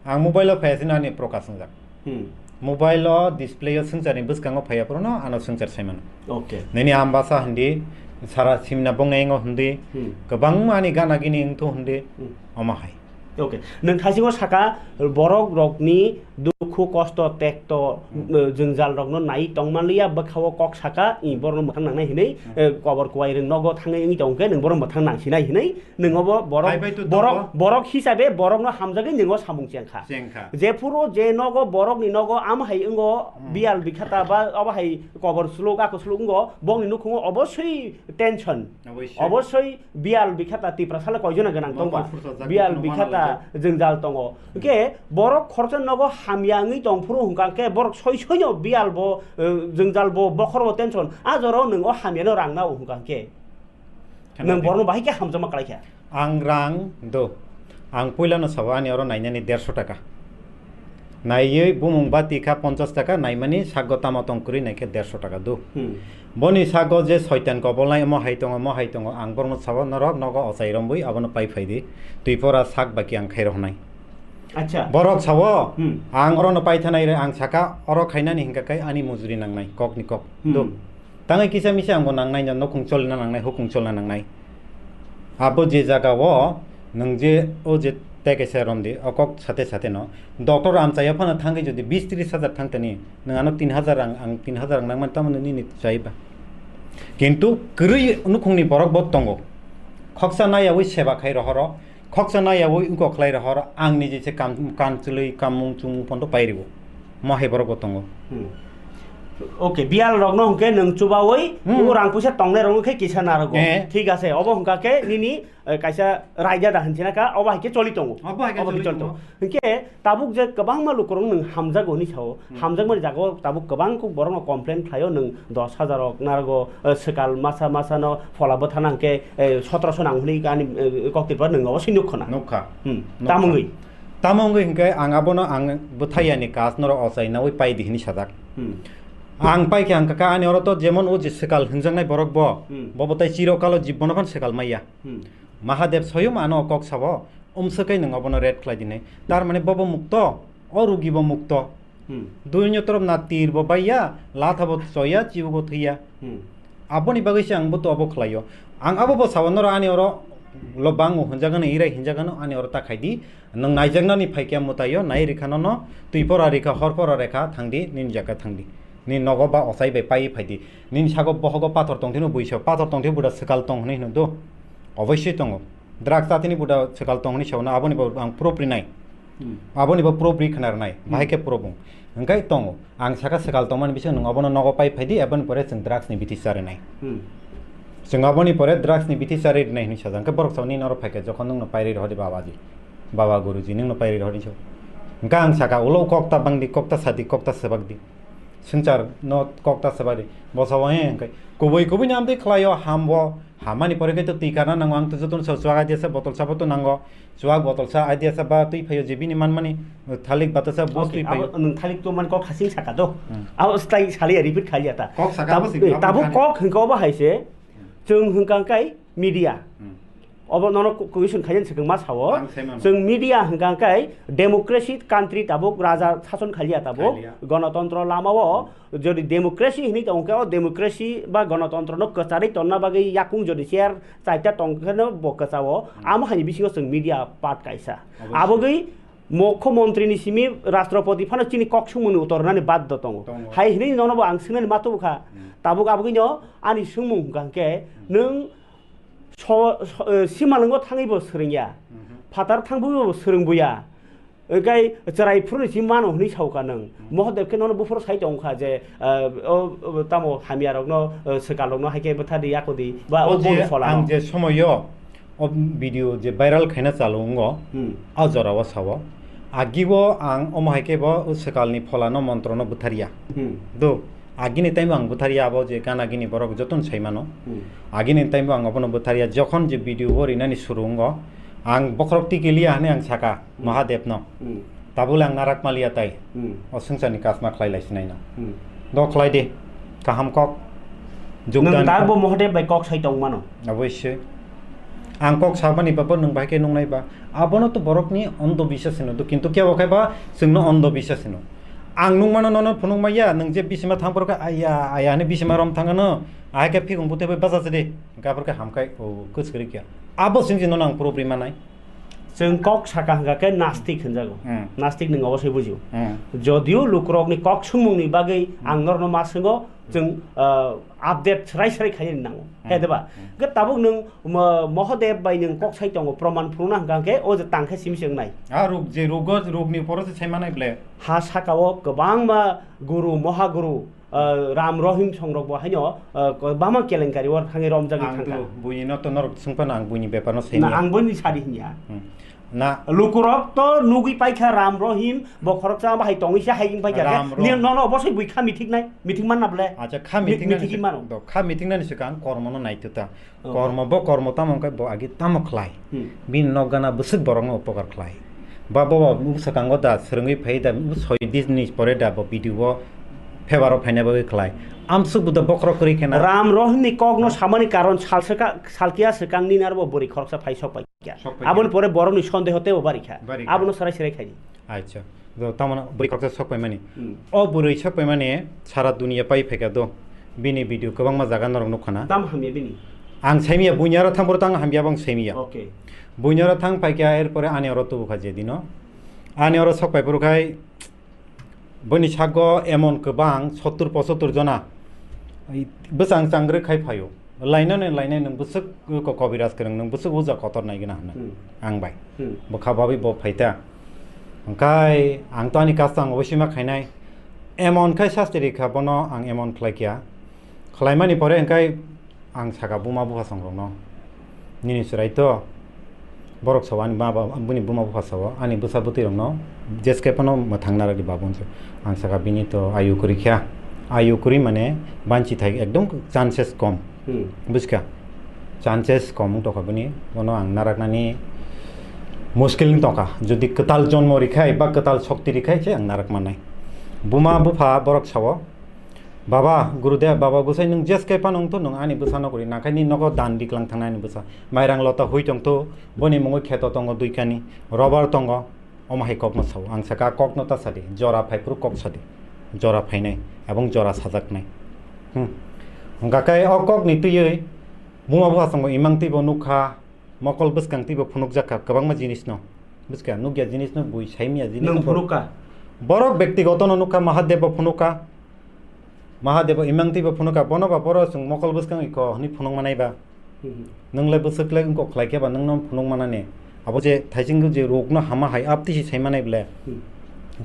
Ang mobile o phaiya sino ani Prakash wngjak. Hmm. Mobile o display o swngcharni bwskango phaiya phuru no ano swngchar sai mano. Okay. Nini ambasa hindi, sara simna bongni engo hindi, Hmm. kwbangma ani gana gini wngthu hindi, Hmm. omo hai. Okay. Nwng thasingo saka, borok rokni dukhu, kosto, tekto, Hmm. uh, jwngjal rokno nai tongmanliya, bwkhao kok saka, i borokno mwthang nangnai hinwi, Hmm. uh, kobor kuwai rwng nogo thangwi wngwi tongkhe, nwng borok mwthang nangsinai hinwi, nwng obo borok, Hai bai to borok, tongo. Borok hisabe borokno hamjagwi nwng o samung chengkha. Chengkha. Jephuru je nogo, borokni nogo, amo hai wngo, Hmm. biyal bikhata ba obo hai kobor suluk, ako suluk wngo, bongni nukhungo obosoi tension. Obosoi. Obosoi biyal bikhata Tiprasa le koijono gwnang Bo tongba. Kufur sajak, Biyal bukhuno bikhata mano jwngjal tongo. Hwnkhe borok khoroksa nogo hamya wngwi tongphuru hwnkha khe borok soi soino biyal bo, eh, jwngjal bo, bokhor bo tension. A jora o nwng o hamyano rang nao hwnkha khe. Kheno Nwng di. Borokno bahai khe hamjakma khlai kha. Ang rang do. Ang puilano sabo ani oro nainani derso taka. Naiwi bumung bati kha ponchas taka, naimani sago tamo tong kwrwi naikhe derso taka do. Hmm. Boni sago je soitan kobolnai omo hai tongo, omo hai tongo, ang borokno sabo norok nogo ochai rombwi abono pai phai di. Twi pora sak baki ang khai rohnai. Acha. Borok sabo, Hmm. ang orono pai thanai re, ang saka oro khainani hinkha khe ani mujuri nangnai, kokni kok. Hmm. Do. Tangwi kisa misa ang bo nangnai, no nukhung cholna nangnai, hukung cholna nangnai. Abo je jaga o nwng je o je tei kaisa romdi, o kok sate sate no. Doctor amchai o phano thangwi jodi bis tris hajar thang tani, nwng ano tin hajar rang, ang tin hajar rang nangmani, tamo nini chai ba. Kintu kwrwi nukhungni borok bo tongo. Khoksa naiyawi seba khai rohoro, khoksa naiyawi wngkok khlai rohoro, ang niji se kam, kan chwlwi, kamung chumung phono pai rwo. Mo hai borok bo tongo. Hmm. Okay, biyal rokno hwnkhe nwng chubawi, hmm, o rang puisa tongnai rokno khe kisa narwgo. Eh. Thik ase, obo hwnkha khe nini, eh, kaisa raida da hinwi sinakha, obo hai khe choli tongo. Obo hai khe choli tongo. Hwnkhe tabuk je kwbangma lukurok nwng hamjago hinwi sao, hmm, hamjakmani jagao tabuk kwbang kuk borokno complain khlaio, nwng dos hajar rok narwgo, eh, swkal masa masa no phola bwthana hwnkhe, eh, sotoroso nang hinwi ani, eh, kok Tripura nwng obo se nukha na. Nukha. Hmm. Nukha. Tamo wngwi? Tamo wngwi hwnkhe ang abono ang bwthaiyani kas norok ochai naui pai di hinwi sajak. Hmm. Ang pai khe ang kha ani oro to jemon o je swkal hinjaknai borok bo, hmm, bo bwtai chirokalo jibbono phano swkal maya. Hmm. Mahadev soyum ano kok sabo, umswk khe nwng abono red khlai dinai. Tar mane bobo mukto, o rugi bo mukto. Hmm. Duinyo torop na tir bo baiya, latha bo choya, chibu bo thwiya. Hmm. Aboni bagwi se ang bo to abo khlaio. Ang abo bo sao, noro ani oro lo bango hwnjagano, irai hinjagano, ani oro ta khai di. Nwng naijaknani phaikya mwtaio, nai rikha nono, twi pora rikha, hor pora rikha, thangdi, nini jaga thangdi. Nini nogo ba ochai bai pai phaidi. Nini sago bohogo pathor tongthino buiso, pathor tongthino buda swkal tong hwnwi hwno do. Oboisoi tongo. Drugs tatini buda swkal tong hwnwi sao na, aboni bo ang proof rinai. Hmm. Aboni bo proof ri khna rwnai. Hmm. Bahai khe proof wng. Hwnkhe tongo. Ang saka swkal tongmani bising nwng obono nogo pai phaidi, aboni pore chwng drugs ni bithi charinai. Hmm. Chwng aboni pore drugs ni bithi chari rinai hwnwi sajak. Hwnkhe borok sao nini oro phaikhe jokhon nwngno pairi rohordi babaji. Baba guruji nwngno pairi rohordi sao. Hwnkhe ang saka ulo kok ta bangdi, kok ta sadi, kok ta swbakdi. Swngchar no kok ta swbakdi. Bo sao he hwnkhe kubui kubui ni amtwi khlaio hambo. Hamani pore khe to twi kana nango, ang to jotono sao chuak adia sa botol sa bo to nango. Chuak botol sa adia sa ba twi phaio je bini manmani thalik bata sa bus twi phaio. Nwng thalik to man kok hasing saka do. Hmm. Abo slai sali repeat khali ata. Kok saka abo si, eh, abo tabuk khali. Kok hwnkhe obo hai se. Hmm. Chwng hwnkha kai media. Hmm. Obo nono ku-, question khaina swkang ma sao. Ang sai mano. Chwng media hwnkha kai democracy country tabuk raja sason khaliya tabuk. Khaliya. Gonotontro lamao. Hmm. Jodi democracy hinwi tongkhe, o democracy ba gonotontro no kwcharwi tonna bagwi yakung jodi chair chaita tongkhe no bo kwchao, hmm, amo haini bisingo chwng media part kaisa. Obviously. Abogwi mukho montri ni simi rashtrapati phano chini kok sumung ni utor nani baddo tongo. Tongo. Hai hinwi nono bo ang swngnani ma tubu kha. Hmm. Tabuk abogwi no ani sumung hwnkha hwnkhe, hmm, nwng so, so, eh, simalwngo thangwi bo swrwngya. Mhm. Phatar thangwi bo swrwngbuya. Hwnkhe chwrai phuru ni si mano hwnwi saukha nwng. Hmm. Mohodev khe nono buphuru sai tongkha je, ah, o, o, tamo hamya rokno, ah, swkal rokno hai khe bwthardi yakudi ba o je phola ang no. Je somoyo o video je viral khaina chalo wngo, hmm, a jorao sao. Agibo ang omo hai khe bo o swkalni pholano montrono bwtharya. Hmm. Do, agini time ang bwtharya abo je gana gini borok jotono sai mano. Hmm. Agini time ang abono bwtharya, jokhon je video o rinani suru wngo, ang bokhorok tikiliya hwnwi ang saka. Hmm. Mahadevno. Hmm. Tabole ang narak maliya tai. Hmm. O swngcharni kasma khlai lai sinai no. Hmm. Do khlai di. Kaham kok. Nwng jogdan darbo Mahadev bai kok sai tong mano. Oboisoi. Ang kok sabani babo nwng bai khe nungnai ba. Abono to borokni ondo biswas hino do, kintu kebo khe ba chwngno ondo biswas hino. Ang nung mano nono phunuk maya, nwng je bisima thang porokhe aya, aya hwnwi bisima rom thangano. Ahai khe phikung bute bai bacha chidi. Gabor khe hamkai o kwchwrwi kya. Abo swngcharno ang proof ri manai. Chwng kok saka hwnkha khe nastik hwnjago. Hmm. Nastik nwng obo se bujio. Hmm. Jodio lukurokni kok swngmungni bagwi, hmm, ang norokno ma swngo, chwng, ah, update swrai swrai khainani nango. Hmm. He de ba? Hmm. Hwnkhe tabuk nwng mo-, Mohodev bai nwng kok sai tongo, proman phunukna hwnkha khe o je tang khe simi se wngnai. A ruk je rugo, rukni poro se sai manai ble. Ha sakao kwbangma guru, mohaguru, ah, Ram Rohim songrok bo haino, ah, ko-, bama kelenkari o thangwi romjagwi ang thangkha. To buini no to norok swngphano ang buini bepar no saiya. Na, ang buini sadi hinya. Hmm. Na. Lukurok to nugwi paikha Ram Rohim, bo khoroksa bahai tongwi se hai wng paikha. Ram Rohim. Ni nono obosoi bui kha mithiknai, mithik manna ble. Acha, kha mi-, mithiknani mithik se-, mano. Do, kha mithingnani swkang kormo no naithuta. Oh. Kormo, bo kormo tamo wngkha bo agi tamo khlai. Hmm. Bini nok gana bwswk borokno upokar khlai. Ba bo, bo swkango da swrwngwi phai da soi disni pore da bo video o phebar o phaina bagwi khlai. Amsuk bo da bokhorok kwrwi khena. Ram Rohimni kokno samani karon sal swka-, salkiya swkangni narbo bwrwi khoroksa phai sok paikha. Sok paikha. Aboni pore borokni sondeho teibo barikha. Barikha. Abono swrai swrai khaidi. Acha. Do tamano bwrwi khoroksa sok paimani. Hmm. O bwrwi sok paimani sara duniya pai phaikha do. Bini video kwbangma jaga norok nukha na. Tam hamya bini? Ang saimya buini aro thang boro tang hamya bang saimya. Okay. Buini aro thang phaikha, erpore ani oro tubukha je dino. Ani oro sok pai phuru khai bini sago emon kwbang sottur pochottur jona bwsang changrwk khai phaio. Lainani lainai nwng bwswk ko-, kobiraj kwrwng, nwng bwswk uja kotor naigwna hwnwi. Hmm. Ang bai. Hmm. Bwkha babi bo phaita. Hwnkhe ang to ani kasto ang oboisima khainai. emon khai sasti rikha bono ang emon khlai kya. Khlaimani pore hwnkhe ang saka buma bupha songrokno, "Nini chwrai to borok sao ani ma ba, bini buma bupha sao ani bwsa bwtwi rokno jeske phano mwthang narwkdi babu," hwnse. Ang saka, "Bini to ayu kwrwi kha, ayu kwrwi mane banchi thai ekdom chances kom." Hmm. Buskha? Chances kom wng tokha bini, bono ang naraknani muskil wng tokha. Jodi kwtal jonmo rikhai ba kwtal shokti rikhai se ang narak mannai. Buma bupha borok sao, "Baba Gurudev, Baba Gusai, nwng jeske phano wngthu, nwng ani bwsano kwrwi, nakhai ni nogo dan diklang thangnai ani bwsa. Mairang lota hui tongthu, boni mungwi kheto tongo duikani, robar tongo." Omo hai kokno sao. Ang saka, "Kokno ta sadi, jora phaiphuru kok sadi, jora phainai ebong jora sajaknai." Hmm. Hwnkha khe o kokni twiwi buma bupha songo imang twibo nukha, mokol bwskang twibo phunukjak kha kwbangma jinisno. Buskha, nukya jinisno bui saimya jinisno. Nwng phunukha? Borok bektigotono nukha, Mahadev bo phunukha. Mahadev bo imang twibo phunukha, bono ba boro chwng mokol bwskang ikho hwnwi phunuk manai ba. Hmm. Nwng le bwswk le wngkok khlai khe ba nwngno phunuk manani. Abo je thaising je rokno hama hai abtisi sai manai ble. Hmm.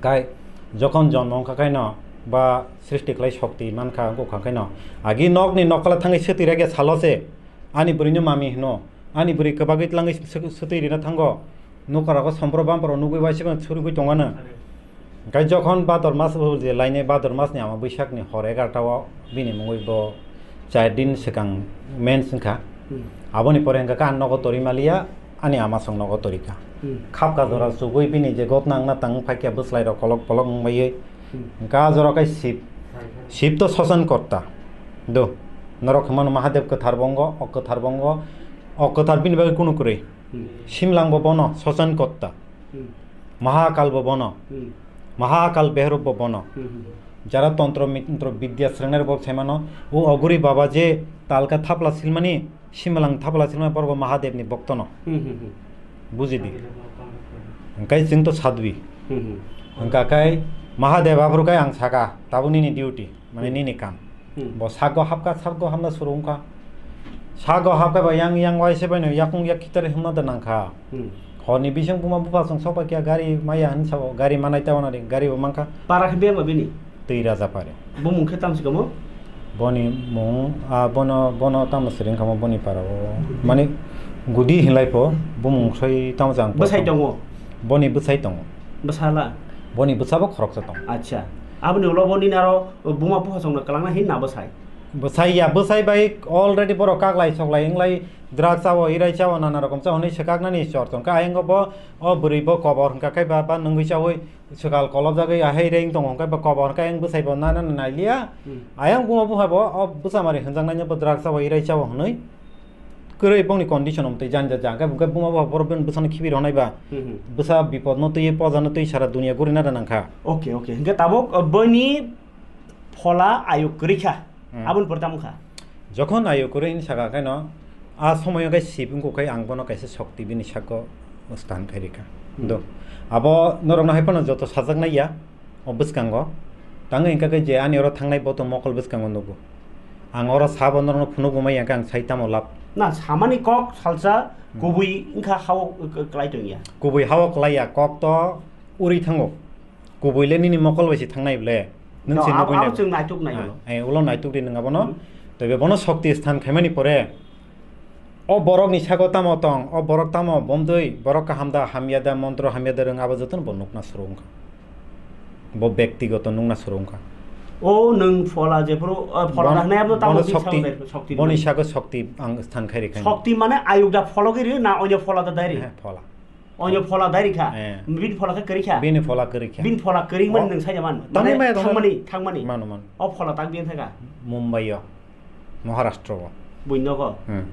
Kai jokhon jonmo wngkha khaino ba srishti khlai shokti mankha wngkha khaino. Agi nokni nokla thangwi swtwi rege salo se ani bwrwino mami hwno. Ani bwrwi kwbagwi tlangwi sw-, swtwi rina thango. Nukarago sompro bampro nugwi waisukno surugwi tongano. Hwnkhe jokhon Bhador mas je lainai, Bhador masni ama Bwishakni hor egarta o bini mungwi bo char din swkang mens wngkha. Hmm. Aboni pore hwnkha khe ang nogo tori maliya, ani ama song nogo torikha. Hmm. Khapka jora chugwi bini je gotna wngna tang phaikha bwslairok kolok polok wngmaiwi. Hmm. Hwnkhe ah jora khe Shiv, Shiv to Sosan Kotta. Do, norok hwnmano Mahadev kwthar bo wngo, o kwthar bo wngo, o kwthar bini bagwi kunu kwrwi. Hmm. Simlang bo bono, Sosan Kotta. Hmm. Mahakal bo bono. Hmm. Mahakal Bherov bo bono. Hmm, hmm, hmm. Jara tontro mitro bidya srwngnai rok bo sai mano, o Oguri baba je talka thapla silmani, Simlang thapla silmani borok bo Mahadev ni bokto no. Hmm, hmm, hmm. Buji di. Hwnkhe chwng to sadwi. Hmm, hmm. Hwnkha khe Mahadev aphuru khe ang saka, tabuk nini duty. Mane nini kam. Hmm. Bo sago hapkha, sago hamna suru wngkha. Sago hapkha ba yang, yang waise baino yakung yak khitar himna da nangkha. Hmm. Horni bising buma bupha song sokba kya gari maya hin sao, gari manai ta wana ring, gari bo mankha. Para khe bema bini? Twi raja pare. Bo mung khe tamo sikamo? Boni mung, ah, bono, bono tamo siring kamo boni para o. Mane gudi hinlai pho, bo mung soi tamo jang. Bwsai tongo? Boni bwsai tongo. Bwsala? Boni bwsa bo khoroksa tongo. Acha. Aboni ulo bo nini aro buma bupha songno kwlangna hin na bwsai? Bwsai ya, bwsai bai already borok kaklai soklai wnglai, drugs chao, irai chao, nana rokom chao hwnwi swkaknani chor tongkha. Ayang bo, o bwrwi bo kobor hwnkha khe ba, ba nungwi chaui swkal kolobjagwi ahai reng tongo hwnkhe ba kobor hwnkhe ayang bwsai bo nana nailiya. Hmm. Ayang buma bupha bo o bwsa mari hwnjaknaino bo drugs chao, irai chao hwnwi. Kwrwi bongni condition omtwi janja ja, hwnkhe, hwnkhe buma bupha borok bini bwsano khibi rwnai ba. Hmm, hmm. Bwsa bipodno twi, pojano twi sara dunia gurina da nangkha. Okay, okay. Hwnkhe tabuk, uh, bini phola ayuk kwrwi kha. Hmm. Aboni pore tamo kha? Jokhon ayuk kwrwi hwnwi saka khaino, a somoyo khe Shiv wngkha khe ang bono kaisa shokti bini sako stan khai rikha. Hmm. Do. Abo norokno hai phano joto sajaknai ya. O bwskango tangwi hwnkha khe je ani oro thangnai bo to mokol bwskango nugo. Ang oro sabo norokno phunukgwi maya hwnkhe ang sai tamo lab? Na, samani kok salsa. Hmm. Kubui wngkha hao k-, klai tongya. Kubui hao klaiya, kok to uri thango. Kubui le nini mokol bai se thangnai ble. Nwng. No, se abo, nugui abo nai. Chwng naituk nai. Ah, ulo. Eh, ulo naituk di nwng abono. Hmm. Tei be bono shokti sthan khaimani pore. O borokni sago tamo tong, o borok tamo bomdwi, borok kaham da, hamya da, montro hamya da rwng, abo jotono bo nukna suru wngkha. Bo bektigoto nukna suru wngkha. O nwng phola jephuru, o phola. Bon-, da hwnwi abo tamo bono bini shokti, sago dai, shokti boni rwng. Sago shokti ang sthan khai rikha. Shokti mane ayuk da phologwi rw na onyo phola da dai rw? He, phola. Onyo phola dai rikha. Eh. Bini phola khe kwrwi kha. Bini phola kwrwi kha. Bini phola kwrwi mani. O, nwng sai man. Tangwi mane maya tong thangmani, thangmani. Mano, mano. O phola tak bini thaka. Mumbai o. Maharashtra o. Buino ko? Hmm.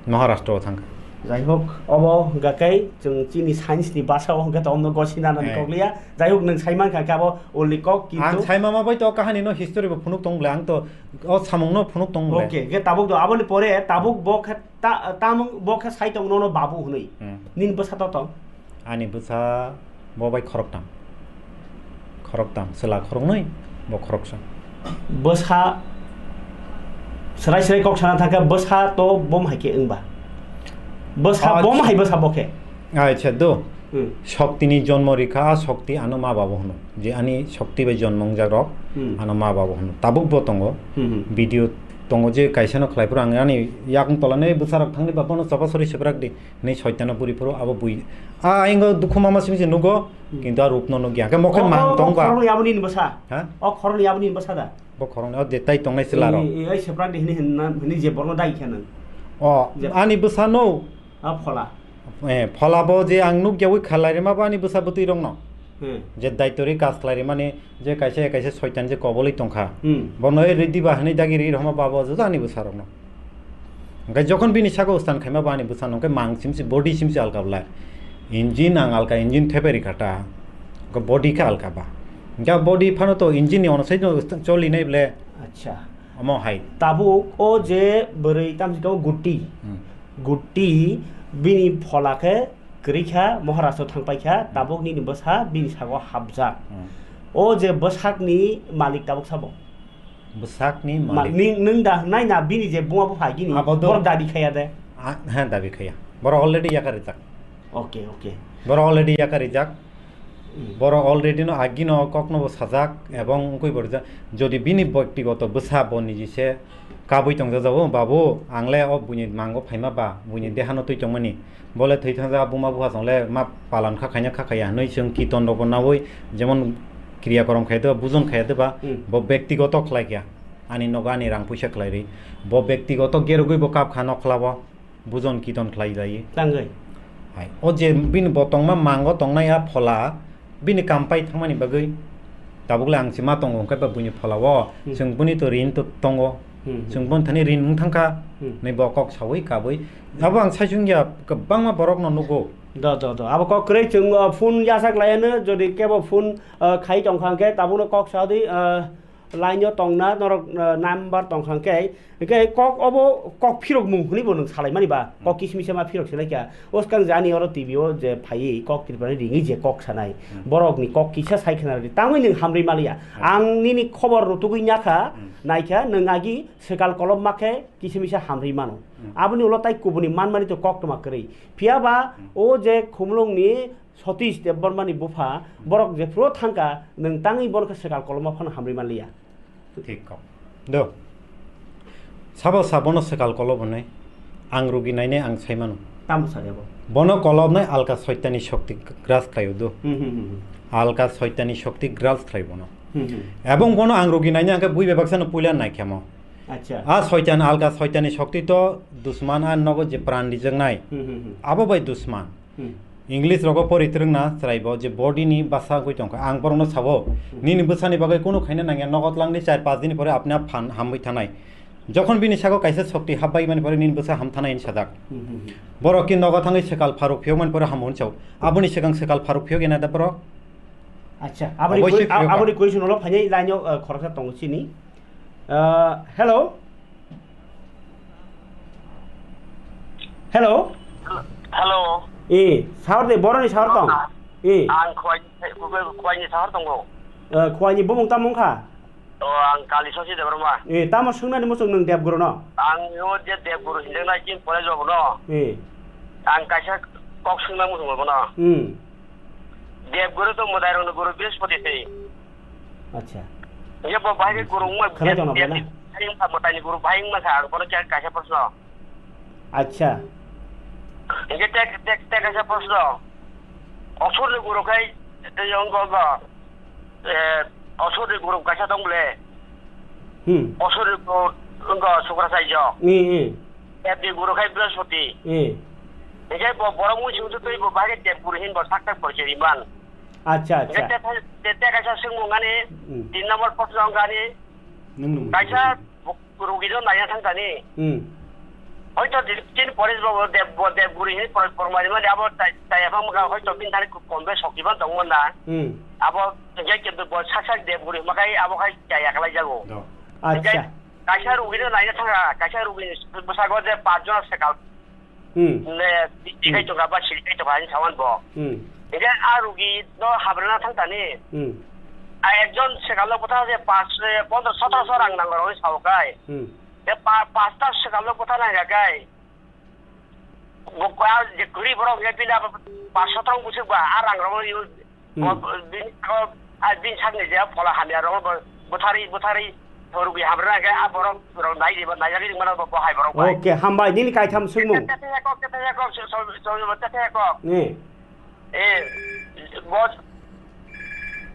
Maharashtra o thangkha. Jai hok, obo hwnkha khe chwng chini science ni basa o hwnkha tongno gosina nani. Eh. Kokliya. Jai hok, nwng sai mankha khe abo ulni kok, kintu ang sai mama bai to kahani no history bo phunuk tong ble, ang to o samung no phunuk tong ble. Okay, hwnkhe tabuk do, aboni pore tabuk bo khe ta-, tamung bo khe sai tong nono babu hwnwi. Hmm. Nini bwsa to tong? Ani bwsa bo bai khoroktam. Khoroktam, chwla khoroknwi, bo khoroksa. Bwsa, swrai swrai kok sana thangkhe bwsa to bom hai khe wngba? Bwsa, ah, bom hai bwsa bo khe? Acha do. Hmm. Shokti ni jonmo rikha, a shokti ano ma babo hwno. Je ani shokti bai jonmo wngjak rok, Hmm. ano ma babo hwno. Tabuk bo tongo. Hmm, hmm. Video tongo je kaisa no khlai phuru ang ani yakung tola nei bwsa rok thangni ba bono choba sori sebrak di. Nei soitano buri phuru abo bui. A ingo dukhu mama simi se nugo, Hmm. kintu a rup no nugya. Ke mokhe O, mang o, o tong ba. Khoroknwi aboni ni bwsa. Ha? O khoroknwi aboni ni bwsa da? Bo khoroknwi o de tai tongnai sila rok. Ei, ei, ei sebrak di hini hinna, hini je borno dai khe nang. O, Je- ani bwsa no. A phola. Eh, phola bo je ang nuk yawi khalai rima bo ani bwsa bwtwi rok no. Hmm. Je daitori kas khlai rimani je kaisa kaisa soitan je koboli tongkha. Hmm. Bono ei ridi ba hwnwi dagi ri roma babo juda ani bwsa rok no. Hwnkhe jokhon bini saka ustan khaima bo ani bwsa no hwnkhe mang simsi body simsi alka bwlai. Engine ang alka engine thepai rikha ta. Hwnkhe body khe alka ba. Hwnkhe body phano to engine ni ono sai no choli nai ble. Acha. Omo hai. Tabuk o je bwrwi tamsi kabo guti. Hmm. Guti bini phola khe kwrwi kha, Maharashtra thang pai kha, Hmm. tabuk nini bwsa bini sago hapjak. Hmm. O je bwsakni malik tabuk sabo? Bwsakni Ma-, malik. Ning, nwng da hwnai na bini je buma bupha gini, Abo do- borok dabi khaya de? A, ha, dabi khaya. Borok already yakar rijak. Okay, okay. Borok already yakar rijak. Hmm. Borok already no agi no kok no bo sajak ebong wngkui bo rijak. Jodi bini bektigoto bwsa bo niji se kabui tongjajago, "Babu, ang le o buini mango phaima ba, buini deha no twi tongmani. Bo le thwi thangjak, buma bupha song le ma palan kha khaina kha khaya," hwnwi chwng kiton rok bo naui, jemon kriya korom khaya de ba, bujon khaya de ba, Hmm. bo bektigoto khlai kha. Ani nogo ani rang puisa khlai ri. Bo bektigoto gerogwi bo kap kha nokla bo. Bujon kiton khlai jai. Tangwi. Hai. O je bini bo tongma mango tongnai a phola, bini kam pai thangmani bagwi tabuk le ang se ma tongo hwnkhe ba buini phola o. Hmm. Chwng buni to rin to tongo. Hmm, hmm. Chwng boni thani rin wng thangkha. Hmm. Nai bo kok saui kabui. Abo ang sai chwng ya kwbangma borok no nugo. Do, do, do. Abo kok kwrwi chwng, uh, phone yasak laiano, jodi kebo phone, uh, khai tongkha hwnkhe tabukno kok sa di, uh, line o tongna norok, uh, number tongkha hwnkhe, hwnkhe kok obo kok phirok mung hwnwi bo nwng salai mani ba, Hmm. kok kismisa ma phirok se laikha. O swkang je ani oro T V o je phaiwi kok Tripura ni ringwi je kok sanai, Hmm. borok ni kok kisa sai khna rwdi, tangwi nwng hamrwi maliya. Hmm. Ang nini khobor rutugwi nyakha, Hmm. naikha nwng agi swkal kolom ma khe kismisa hamrwi mano. Hmm. Aboni ulo tai kubuni manmani to koktwma kwrwi. Phiya ba Hmm. o je Khumulwng ni Satish Debbarma ni bupha, borok jephuru thangkha, nwng tangwi bono khe swkal koloma phano hamrwi manliya. Thik kok. Do. Sabo sa bono swkal kolob hwnwi ang rugi nainai ang sai mano. Tamo sa abo? Bono kolobnai alka soitani shokti gras khlaio do. Hmm, hmm, hmm, hmm. Alka soitani shokti gras khlai bono. Hmm, hmm. Ebong bono ang rugi nainai ang khe bui bebak sano puila naikhemo. Acha. A soitan alka soitani shokti to dusman a nogo je pran rijaknai. Hmm, hmm, hmm. Abo bai dusman. Hmm. English rogo pori twrwngna chwraibo je body ni bwsa wngwi tongkha. Ang borokno sabo, Hmm. nini bwsani bagwi kunu khaina nangya, nogo twlangni char panch din ni pore apni ap phan hamwi thanai. Jokhon bini sago kaisa shokti hapbai mani pore nini bwsa ham thanai hinwi sajak. Hmm, hmm, hmm. Borok ki nogo thangwi swkal pharuk phiyok mani pore hamo hinwi sao. Aboni swkang swkal pharuk phiyok ya na da borok? Acha, aboni Oboisoi koi-, a-, phiyok. Aboni question ulo phainai line o, uh, khoroksa tongo chini. Uh, hello? Hello? Hello. Eh, sahor de, boroni sahor tong. Ah, Eh. ang Khowai, Khowai, Khowai ni sahor tongo. Eh, Khowai ni bumung tamo wngkha? O, ang Kali Sosi Debbarma. Eh, tamo swngnani muchung nwng Debguru no? Ang yo je Debguru hinjak nai kin college o bono. Eh. Ang kaisa kok swngna muchung bono. Hmm. Debguru to mwtai rokni guru Brihaspati se. Acha. Hingke bo bahai ke guru wngma Khana tongna bela? Bahai wngma mwtaini guru bahai wngma sa ang bono kya kaisa proshno. Acha. Hingke tek, tek, tek kaisa proshno. Osorni guru khai, te yong go go. Eh, osorni guru kaisa tong ble. Hmm. Osorni guru wngkha Sukrasaijo. Ni, ni. Debni guru khai Brihaspati. Ni. Hingke bo borok mui sung twi bo bahai ke Debguru hin bo sak sak bo chiriman. Acha, acha. Hingke te, te, te kaisa swngmung ani, Hmm. tin number post wngkha ani. Nung nung. Kaisa rugi no naina thang tani. Hmm. Hoito tin police bo Deb, bo Debguru hin por, por mari mani abo tai, tai aphang maka hoito bin thani kom be sokti ban tong na. Hmm. Abo hingke ke bo sak sak Debguru makai abo khai chaya kalai jago. Do. Acha. Hingke kaisa rugi no naina thang, kaisa rugi bwsago je panch jon swkal Hmm. Ne, Hmm. tikai tongkha ba sirikai tongkha ani sawan bo. Hmm. Hingke a rugi no habrana thang tani. Hmm. A ekjon swkal no bwtha je pas, eh, pondro sotro so rang nango rogni sao kai. Hmm. Te pa, pasta swkal no bwtha nang kai. Bo kwa je kuri borok ya pila paanch sotro bwswk ba a rang rok yo. Hmm. Bo bini ko a bin sak ni je phola hamya rok bo bwthari bwthari thorugwi hamra ke a borok rok nai di ba nai jagwi mano bo hai borok bai. Okay, hambai nini kaitham swngmung. Tete ya kok, tete ya kok, so so so tete ya kok. Ni. Eh, bo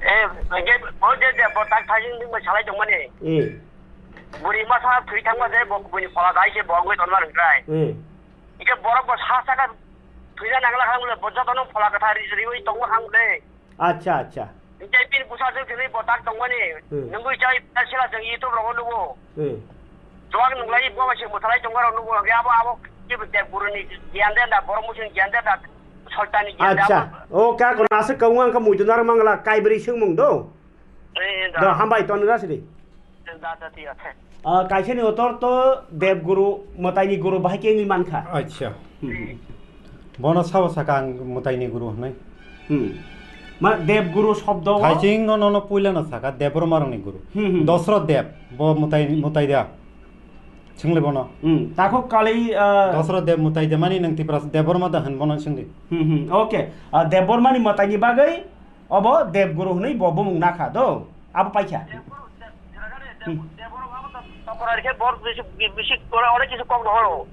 eh, nge bo je je bo tak thajing ni salai tong mani. Eh. Buri masa thwi thang ma je bo buni phola dai se bo ngoi ton mar hwnkrai. Eh. Ike borok bo sa saka thwina nangla khang le bo joto no phola kwthar ri riwi tongma khang le. Acha, acha. Ike pin kusa jeng thini bo tak tongmani. Hmm. Nungui chai ta sila jeng YouTube rogo nugo. Hmm. Chuak nunglai bo se muthalai tongma rok nugo. Abo abo ki bo dek guru ni gyan de da borok musin gyan de da soltani gyan de. Acha. Abo. O ka ko nasa ka wang ka muitu nar mangla kai bri sung mung do. Eh, da. Do hambai ton ra sidi. Da, da, ti athe. Ah, kaisani otor to Debguru, Mwtaini guru bahai khe wngwi mankha. Acha. Hmm. Bono sabo saka ang Mwtaini guru hwnwi. Hmm. Ma Debguru shobdo o Thaising no, no, no puila no saka Debbarma rokni guru. Hmm, hmm. Dosro Deb, bo Mwtai, Mwtai da. Swngle bono. Hmm. Takhuk kali, ah, Dosro Deb Mwtai da mani nang Tipra Debbarma da hwn bono swngdi. Hmm, hmm. Okay. Ah, Debbarmani Mwtaini bagwi Obo Debguru hwnwi bo bumung nakha do. Abo paikha. Hmm. Tokora rikhe bor bisi, bisi kora ore kisi kok dohoro.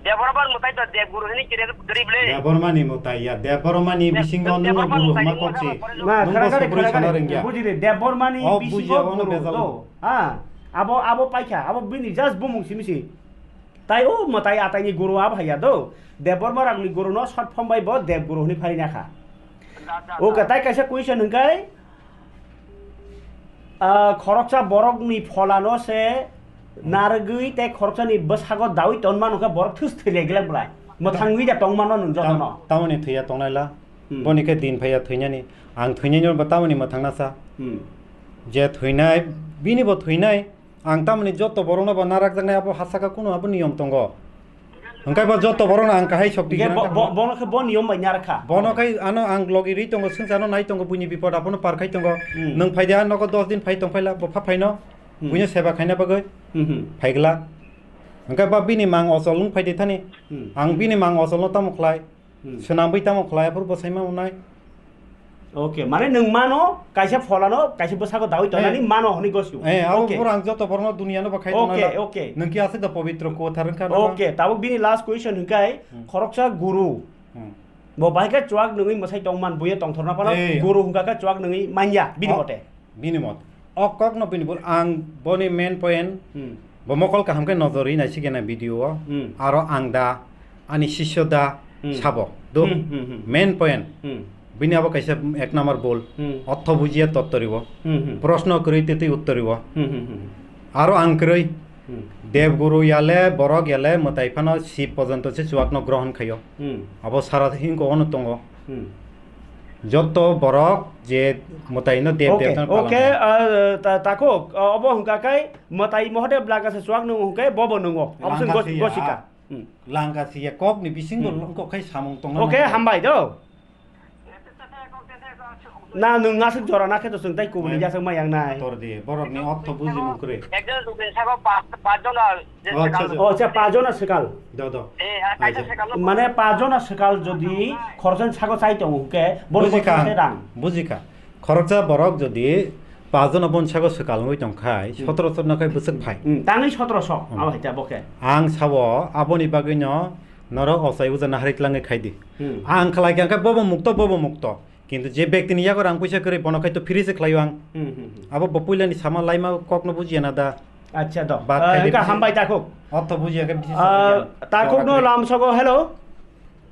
Debor ban mwtai to Debguru hwnwi kire gari ble. Debbarmani mwtai ya, Debbarmani Deb-, bisingo Deb-, nungno Debbarma guru mwtai hwnma ni kokchi. Mwtai. Ma, nungbo khara khara, sugri khara sana khara. Rengya. Bujire, Debbarmani Oh, buji bisingo abono guru bezalo. Do. Ha, abo, abo paikha, abo bini just bumung simi si. Tai o mwtai ataini guru abo haiya do. Debbarma rokni guru no short form bai bo Debguru hwnwi phari nakha. Okay, tai kaisa question hwnkhe, ah, khoroksa borokni pholano se narwgwi tei khoroksani bwsago dawi tonmano khe borok thus thwi lai glak bwlai. Mwthangwi da tongmano nwng jotono. Tam-, tamoni thwiya tongnaila. Hmm. Boni khe din phaiya thwinani. Ang thwinani bo tamoni mwthangna sa. Hmm. Je thwinai, bini bo thwinai. Ang tamoni joto borokno bo narakjaknai abo hasaka kunu abo niyom tongo. Hwnkhe bo joto borokno ang kahai sok Hwnkhe digena bo, tamo. Bo, bono khe bo niyom bai narakha. Bono khai ano ang logi ri tongo, swngchano nai tongo, buini bipod abono par khai tongo. Hmm. Nwng phai de ha nogo dos din phai tong phaila, bo pha phaino. Hmm. Buino seba khaina bagwi Hmm, hmm. phaigla. Hwnkhe ba bini mang ochol wng phai de thani. Hmm. Ang bini mang ocholno tamo khlai. Hmm. Swnamwi tamo khlai, aphuru bwsai ma wngnai. Okay, mane nwng mano, kaisa pholano, kaisa bwsago dawi tonani Eh. mano hwnwi gosio. Eh, abo Okay. borok ang joto borokno duniano bo khai Okay, tongnai la. okay. Nwng ki aswk da pobitro kwthar wngkha na ba? Okay, tabuk bini last question hwnkhe, Hmm. khoroksa guru. Hmm. Bo bahai khe chuak nungwi mwsai tongman, buya tongthorna phano Eh. guru hwnkha khe chuak nungwi manya, bini Oh. mote. Bini mot. O kokno bini bul ang boni main point Hmm. bo mokol kaham khe nojor ri nai sikena video o. Hmm. Aro ang da, ani sisyo da Hmm. sabo. Do Hmm, hmm, hmm. main point. Hmm. Bini abo kaisa ek number bul. Hmm. Ortho bujiya tottori o. Hmm, hmm. Proshno kwrwi twi twi uttori o. Hmm, hmm, hmm. Aro ang kwrwi Hmm. Dev guru yale, borok yale, mwtai phano Shiv pojonto se chuakno grohon khaio. Hmm. Abo sara hingko ono tongo. Hmm. Joto borok je mwtaino dev Okay, devtano okay, palan khaio. Ah, ta-, takhuk, ah, obo hwnkha khe mwtai Mahadev langkasa chuak nung hwnkhe bobo nungo. Obo se Langkasa gos-, ya. gosika. Hmm. Langkasa ya kokni bisingo Hmm. longkok khai samung tongo Okay, nang. Hambai do. Na nwng aswk jora na khe to chwng tai kubuni Mai- jaswk ma yang nai. Tor di, borokni ortho buji mung kwrwi. Ekjon sukni sago pa-, pachjona je Oh, swkang. Acha, acha. Oh, acha, pachjona swkang. Do, do. Eh, a, kaisa Acha. Swkang. Mane pachjona swkang jodi khoroksa sago chai tongo hwnkhe, borok Bujikha, bosong se rang. Bujikha. Khoroksa borok jodi pachjona bon sago swkang wngwi tongkhai, Hmm. sotoro sotno khai bwswk phai. Hmm, tangwi sotoro so, Hmm. abo hai ta bo khe. Ang sabo, aboni bagwino norok ochai uja nahari tlangwi khai di. Hmm. Ang khlai khe, ang khe bobo mukto, bobo mukto. Kintu je bektini yago rang puisa kwrwi, bono khai to free se khlaio ang. Hmm, hmm, hmm. Abo bo puilani sama laima kokno bujiya na da. Acha do. Bat Ah, khai de engka bisi. Hambai takhuk. Ortho bujiya khe bisi Ah, sabai khe. Takhuk no Jora lamsogo, hello.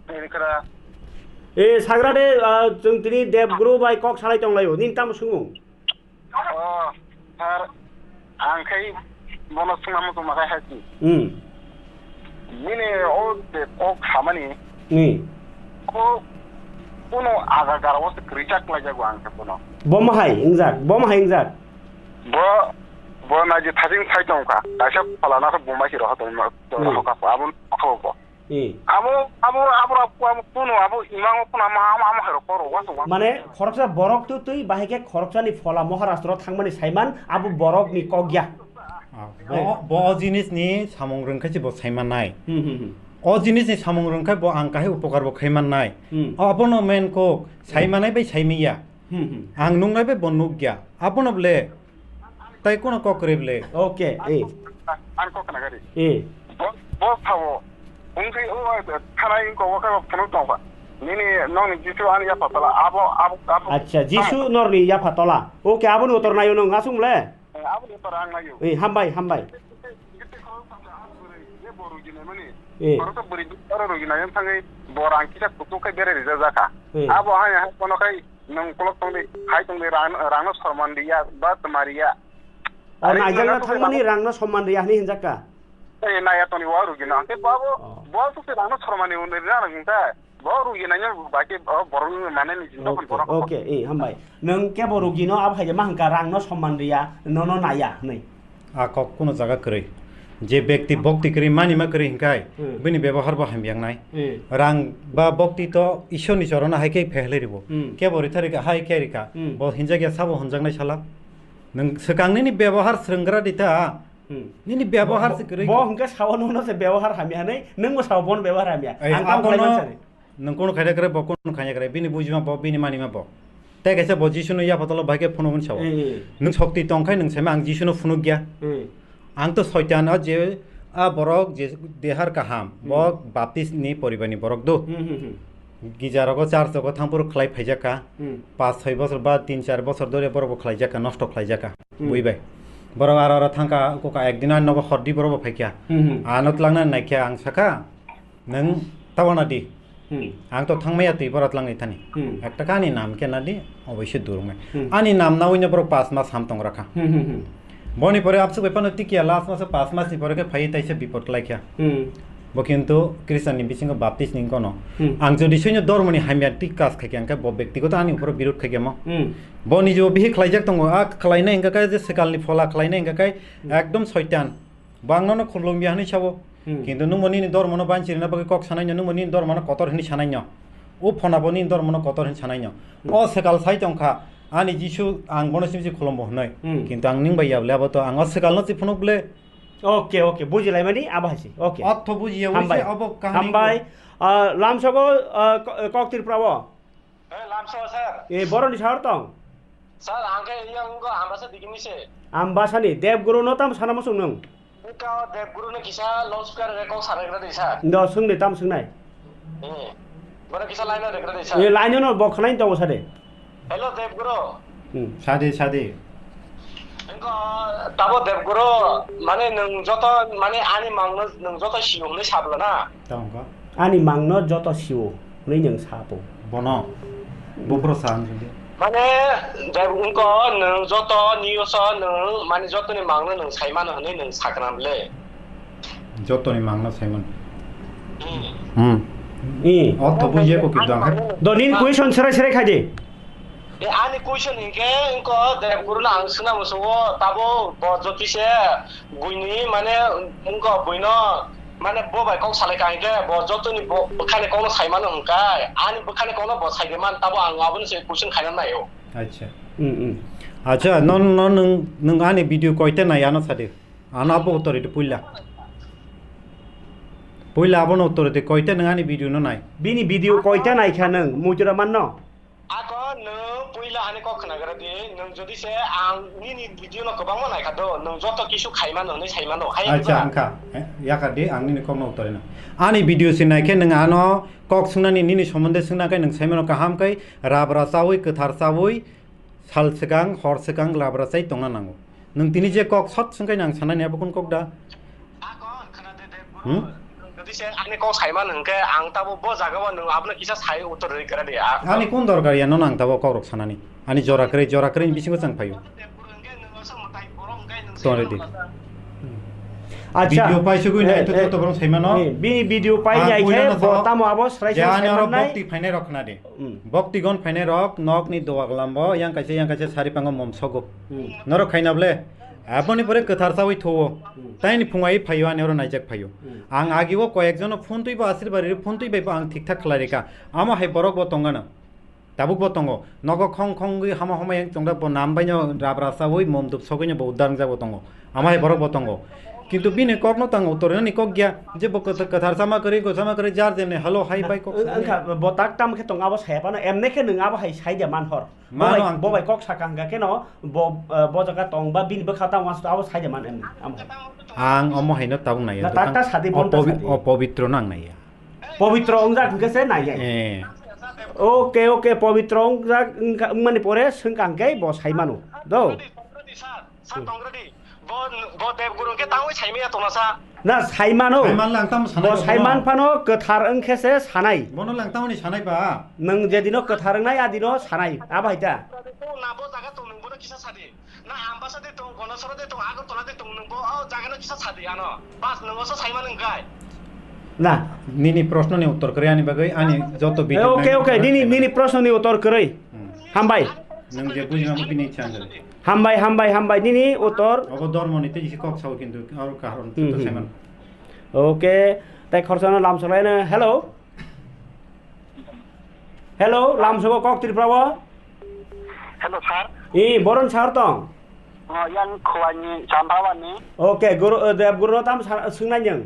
Enkra. Eh, sagra de, ah, chwng tini Dev Guru bai kok salai tonglaio. Nini tamo sungmung? Oh, sir, ang khai bono swngna muchungma khai hasi. Hmm. Bini o je kok samani, Ni. ko kuno aga gara o se kwrwi chak lai jago ang khe bono. Bo mahai wngjak, bo mahai wngjak. Bo, bo na je thajing sai tongkha, kaisa phalana khe bumbai si roha tongma, Hmm. roha kha, abon kha bo. Hmm. Abo, abo, abo, abo, abo kuno, abo imango kuno ama, ama, ama hai rok koro, wa, wa. Mane, khoroksa borok tu twi, bahai khe khoroksani phola Maharashtra thangmani saiman, abo borokni kok ya. Ah, bo, Eh. bo o jinisni samung rwng khe se bo saimanai. Hmm, hmm, hmm. O jinisni samung rwngkhe bo ang kahai upokar bo khai mannai. Hmm. Abono main kok, sai Hmm. manai bai sai manya. Hmm, hmm. Ang nuknai bai bo nukya. Abono ble tai kono kok kwrwi ble. Okay, eh. Ang kok khna gari. Eh. Bo, bo sao. Wngkhe o thanai wngkha o khe phunuk tongkha. Nini nokni jisu ani yapha tola. Abo, abo, abo. Acha, jisu norni yapha tola. Okay, aboni utor nayo nwng aswk le? Eh, aboni utor ang nayo. Eh, hambai, hambai. Gete khorok sakha ang kwrwi, je bo rugi naimani. Eh. Borok to bwrwi oro rugi naimani thangwi bo rang kisa kutuk khe bere rijak jakha. Eh. Abo hai hai kono khai nwng kolok tongdi, hai tongdi rang, rangno sorman riya, ba twma riya. O Ari naijakna nwng thangmani rangno somman riya hwnwi hinjakka? Eh, naya toni wa rugi no. Angke bo abo, Oh. bo to se rangno sormani unri rang hinta. Bo rugi nanya ba ke, oh, borok ni mane ni jinta Okay, borok. Okay, eh, hambai. Nwng kebo rugino abo hai ma hwnka rangno somman riya, nono naya hwnwi. A kok kuno jaga kwrwi. Je bekti bokti kwrwi mani ma kwrwi hwnkai, Hmm. bini bebohar bo hamya wngnai. Hmm. Rang ba bokti to Ishwar ni chorono hai khe phehlai ribo. Hmm. Kebo rithari ka hai khe rika. Hmm. Bo hinjak ya sabo hwnjaknai sala. Nwng swkang nini bebohar swrwnggra di ta. Hmm. Nini bebohar Bo, se kwrwi. Bo hwnka sao nono se bebohar hamya hwnwi, nwng bo sao bono bebohar hamya. Ai, Ang tamo abono khlai mansani. Nwng kuno khaida kwrwi, bo kuno khaida kwrwi, bini bujima bo, bini manima bo. Tei kaisa bo Jisuno yaphatalo bai khe phunukmani sao. Eh, eh. Nwng sokti tongkhai nwng saima ang Jisuno phunukya. Eh. Ang to soitan o je a borok je dehar kaham, Hmm. bo baptist ni poribar ni borok do. Hmm, hmm, hmm. Gija rogo church rogo thangphuru khlai phaijak ka. Hmm. Pas soi bosor ba tin char bosor dore borok bo khlai jak ka, nosto khlai jak ka. Hmm. Bui bai. Borok aro aro thangka, koka ekdin ani nogo hordi borok bo phaikya. Hmm, hmm. Ano twlangna naikya ang saka, Nwng tabana di. Hmm. Ang to thangmaya twi bora twlangwi thani. Hmm. Ekta kha ani nam khe nadi, oboise durungnai. Hmm. Ani nam nawi no borok pas mas ham tong rakha. Hmm, hmm, hmm. Boni pore absuk bai phano tikya last mas pas mas ni pore khe phai taisa bipot klaikha. Hmm. Bo kintu Christian ni bisingo baptist ni kono. Hmm. Ang jodi soino dormo ni hamya tik kas khaikha, hwnkhe bo bektigoto ani upor birod khaikha mo. Hmm. Bo nijo bihi khlaijak tongo, a khlainai hwnkha khe je swkal ni phola khlainai hwnkha khe Hmm. ekdom soitan. Bo ang nono khulumya hwnwi sabo. Hmm. Kintu nwngbo nini dormono banchirina bagwi kok sanai no, nwngbo nini dormono kotor hwnwi sanai no. O phonabo nini dormono kotor hwnwi sanai no. Hmm. O swkal sai tongkha, ani Jisu ang bono simsi khulumbo hwnwi. Hmm. Kintu ang nwng bai yable abo to ang o swkalno si phunuk ble. Okay, okay, bujilaimani abo hai se. Okay. Otho bujiya Hambai. Oise obo kahani Hambai. ko. Ah, lamsogo, ah, ko-, kok Tripura o. Hey, lamso, sir. Eh, boroni sahar tong? Sir, ang khe yang go Ambasa digini se. Ambasa ni Debguru no tam sana musung nung? Ka Debguru no kisa loudspeaker re kok sana kira de, sir. Ndo sung de tam sung nai. Eh, bono kisa line re kira de, sir. Eh, line no bo khnain tongo sade. Hello, Debguru. Hmm. Sade, sade. Engko tabo Debguru, mane nwng joto, mane ani mangno nwng joto sio hwnwi sabla na? Tamo kha. Ani mangno joto sio hwnwi nwng sabo. Bono? Buphuru sa hwnwi. Mane, Deb-, engko nwng joto news o nwng, mane jotoni mangno nwng saimano hwnwi nwng saknam le. Jotoni mangno saimano. Hmm. Hmm. I. Otho bujiya ko kintu ang hai. Do nini question serai serai khaidi. E, ani question hinkhe, engko Debguru no ang swngna musugo, tabo bo jotise buini, mane, engko buino, mane, bo bai kok salai ka hinkhe, bo jotoni bo, bwkhani kokno saimano hinkai, ani bwkhani kokno bo saide man, tabo ang abono se question khaina naio. Acha. Hmm, hmm. Acha, non, non, nwng, nwng ani video koita nai ano sadi. Ano abo uttor ito puila. Puila abono uttor ito koita nwng ani video no nai. Bini video koita nai kha nwng, mujura manno? Ako nwng puila ani kok khnagra di, nwng jodi se ang nini video no kwbangma naikha do, nwng joto kisu khaimano hwnwi saimano, hai Acha, wngkha? Wngkha. Eh, yakar di, ang nini kokno uttor rino. Ani video se naikhe nwng ano kok swngnani nini somonde swngna khe nwng saimano kaham khe rabra chawi, kwthar chawi, sal swkang, hor swkang rabra chai tongna nango. Nwng tini je kok sot swngkhe ang sanani abo kun kok da? Hmm? Jodi se ani kok saiman hwnkhe ang tabo bo jaga o nwng abono kisa sai uttor rwi kwrwi di, a. Ani kun dorkar ya, nono ang tabo kok rok sanani? Ani jora kwrwi, jora kwrwi ni bisingo chang phaio. Tongre di. Acha. Video pai sugui nai, eh, to, eh, to, to, borong saimano. Eh, bini video pai nai khe, bo tamo abo srai srai saimannai. Bokti phainai rok khna di. Hmm. Bokti gon phainai rok, nok ni doga glam bo, yang kaisa, yang kaisa sari pango mom sogo. Hmm. Norok khaina ble? Aboni pore kwthar chawi thuo. Hmm. Taini phungai phaio ani oro naijak phaio. Hmm. Ang agi o koyek jono phone twi bo asir bari phone twi bai bo ang thik thak khlai rika. Amo hai borok bo tongano. Tabuk bo tongo. Nogo khong khong gwi hama hama yang chongra bo nam bai no rabra chawi mom dup sogwi no bo udar jabo tongo. Amo hai borok bo tongo. Kintu bini kokno tang utor ni kok gya, je bo kwth-, kwthar sama kwrwi, go sama kwrwi, jar jemne hello, hi, bye kok Wng-, sana. Wngkha, bo tak tam khe tong abo saya phano, emne khe nwng abo hai sai de man hor. Bo Mano bai, ang bo bai kok saka hwnkha khe no, bo, eh, bo jaga tong ba bini bwkha tang wansuk abo sai de man emne, amo hai. Ang omo haino tabuk naiya, Na, tak, tak sadi, o bon tak pobi-, sadi. O pobitro no ang naiya. Pobitro wngjak hwnkhe se naiya. Eh. Oke, oke, pobitro wngjak wngkha, wngmani pore swngkha hwnkhe bo sai mano. Do. Sir, tong ready. Bo, bo Dev Guru hwnkhe tangwi saimaya tongna sa. Na, saimano. Saiman lang tamo sanai Bo bo saiman bono. Phano kwthar wngkhe se sanai. Bono lang tamoni sanai ba. Nwng jedino kwthar wngnai adino sanai. Abo hai ta. Na bo jaga tong nwng bono kisa sadi. Na Ambasa de tong, Gonosoro de tong, Agartala de tong, nwng bo o jaga no kisa sadi ano. Bas nwng oso saiman wngkai. Na. Nini proshno ni uttor kwrwi ani bagwi ani joto Eh, video okay, nai okay. Nini, nini proshno ni uttor kwrwi. Hmm. Hambai. Nwng je bujima mo bini ichha wngkha. Hambai, hambai, hambai. Nini utor. Obo dormo ni tei isi kok sao kintu aro karon Hmm, to hmm. Saiman. Okay. Tai khorsa no lam salai no. Hello. Hello, lam sabo kok Tripura o. Hello, sir. I, boron sar tong. Oh, yang khwani Champawani. Okay, guru, eh, Dev Guru no tam sa-, swngnai nwng.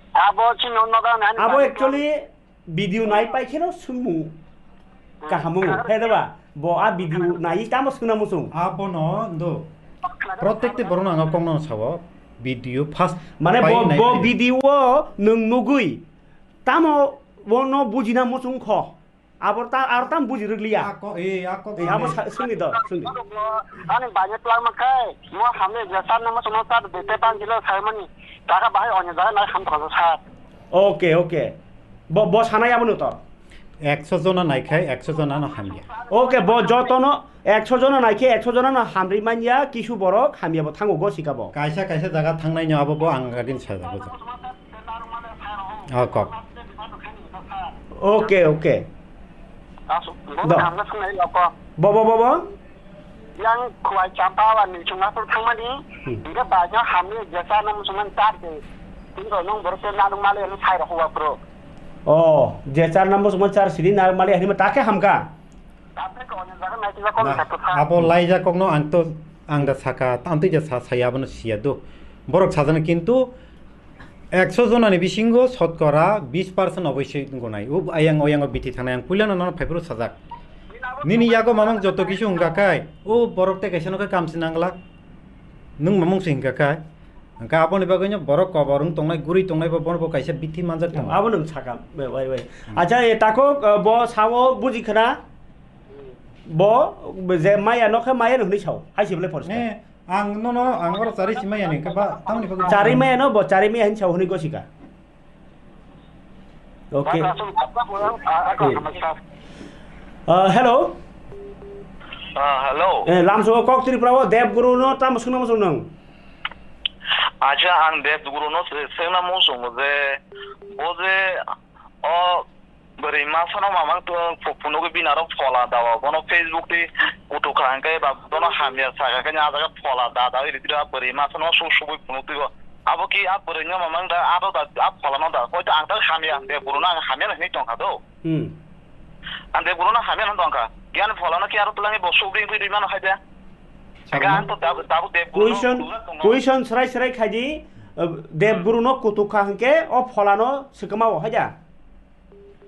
Abo chini nogo nani Abo bagwi actually video nai pai kheno swngmung kaham wngo. Khe deba, bo a video nai tamo swngna muchung. Abono ndo. Protekte borokno ang kokno sao. Video first Mane pai bo, nai bo pai. Video o nwng nugui tamo bono bujina muchung kho. Abor ta, ar tam buji rwgliya. A kok, eh, a kok Eh, abo sini. Sa-, swngni do, swngni. Ani bagwi twlangma khai, mo hamle je sar nang mo sono sar de te pan kilo sai mani. Taka bahai onyo jaga nai ham thangsa sar. Okay, okay. Bo, bo sanai abo no to. Ekso jona nai khai, ekso jona no hamya. Okay, bo joto no ekso jona nai khe, ekso jona no hamri manya, kisu borok hamya bo thango go sika bo. Kaisa, kaisa jaga thangnai no abo bo ang agin sa jago. Oh, kok. Okay, okay. Asu, Do. Hamga sungai loko. Bo, bo, bo, bo? Yang khwai champa wa ni chunga pur thangmani, Hmm. Hingke ba jo hamni jesa nam suman tar de. Tingo nung borok te nanung male ni sai rok wa pro. Oh, je char number suman char sidi na male hani ma ta khe hamka. Apre ko ni jaga nai tiba kok Nah, sa putha. Abo laijak kokno ang to, ang da saka, ang twi ja sa, saya abono siya do. Borok sajana kintu ekso jonani bisingo sotkora bis percent oboisoi gonai. O ayang, oyango biti thangnai ang puilano nono phaiphuru sajak. Nini yago mamang joto kisu hingka kai, o borok te kaisa no khe kamsi nanglak. Nwng mamung se hingka kai. Hingka aboni bagwino borok kobor wng tongnai, guri tongnai bo, bono bo kaisa bithi manjak tongo. Abo nwng saka, bai, bai, bai. Hmm. Acha, e tako, eh, bo sao buji khna? Bo, je maya no khe maya no hwnwi sao. Hai se bole poriskar. Eh, ang nono, ang oro chari si maya ni khe ba, tamoni bagwi Chari maya no, bo chari maya hin sao hwnwi gosika. Okay. Bata aswk bata boyang, a, a, Eh. Hamai sir. Uh, hello. Ah, hello. Eh, lamso kok Tripura o Dev Guru no tamo sungna mo sung nang. Acha ang Dev Guru no se-, sengna mo sung je, bo je, o, bwrwi masa no mamang to phu-, phunugwi bini aro phola dawa. Bono Facebook twi kutuk kha hwnkhe ba bono hamya saka khe nya jaga phola da da iri tira bwrwi masa no su-, subui phunuk twi go. Abo ki a bwrwi no mamang da aro da a phola no da. Hoito ang ta hamya hwnkhe buru no ang hamya hwnwi tong kha do. Hmm. Ang de buru no hamya hwnwi tong kha. Kiyani phola no ki aro twlangwi bo subui twi rwi mano hai de. Hwnkhe ang to dabu, dabu Dev Guru no Question, buru no tong no. Question srai srai khai di, uh, Dev Guru no kutuk kha hwnkhe o phola no swkma o hai da.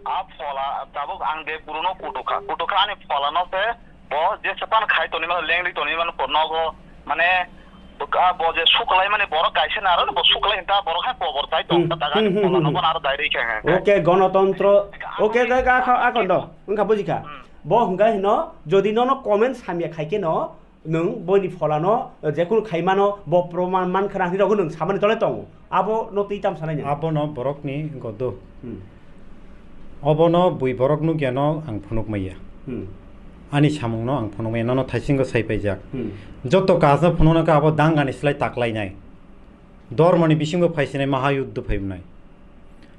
A phola tabuk ang de buru no kutuk kha. Kutuk kha ani phola no se bo je sepan khai toni mano, lengri toni mano, por nogo mane bo ka-, bo je suklai mani borok kaisa na aro bo suklai hinta borok hai kobor chai tong Hmm, ta daga hmm, hmm, phola hmm, no hmm. Bono aro dai rwi kha. Okay, gonotontro. Okay, ga, ga, ga, akon do. Wngkha buji kha. Hmm. Bo hwnkha hino, jodi nono comment hamya khai khe no, nwng boini pholano, eh, jekunu khaimano, bo proman man khna hinwi rokno nwng samani tole tongo. Abono twi tam sanai nang. Abono borokni godo. Hmm. Obono bui borok nukya no ang phunuk maya. Hmm. Ani samung no ang phunuk maya, nono thaisingo sai paijak. Hmm. Joto kaas no phunuk nangkha abo dangani slai taklainai. Dormoni bisingo phaisinai mahayuddho phaibwnai.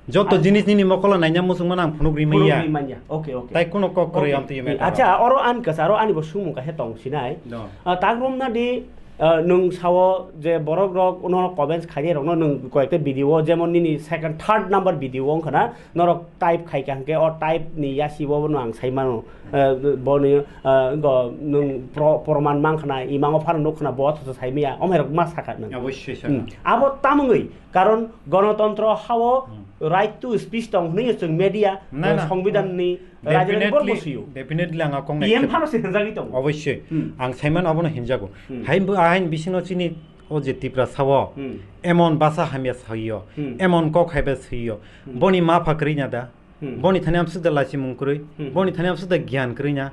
Joto Ah. Jinis nini mokolo naina muchungmano ang phunuk ri Phunuk manya. Ri manya. Okay, okay. Tai kuno kok kwrwi Okay. Amtwi meta. Acha, oro ani kasa, oro ani bo sumung kaisa tong sinai. No. Ah, tak romna di, Ah, nwng sao je borok rok no comments khainai rok no nwng koyekta video o, jemon nini second, third number video wngkha na, norok type khaikha hwnkhe o type ni yasi o no ang sai mano. Ah, bo ni, ah, go nwng pro-, proman mankha na, imango phano nukkha na, bo othocho sai maya, omhairok ma sakha nwng. Obossoi sakha. Hmm. Abo tamungwi, karon gonotontro hao Hmm. right to speech tong hwnwi chwng media, Na, na. Songbidan ni Rajani Bormo Definitely, siyo. Definitely ang a kok P M nai phano se hinjagwi tongo. Obossoi. Hmm. Ang saiman abono hinjago. Hmm. Hain bo, ahain bisingo chini o je Tipra sao, Hmm. emon basa hamya sayo, Hmm. emon kok haiba sayo. Hmm. Boni ma pha kwrwi na da? Hmm. Boni thani amsuk da lachimung kwrwi? Hmm. Boni thani amsuk da giyan kwrwi na?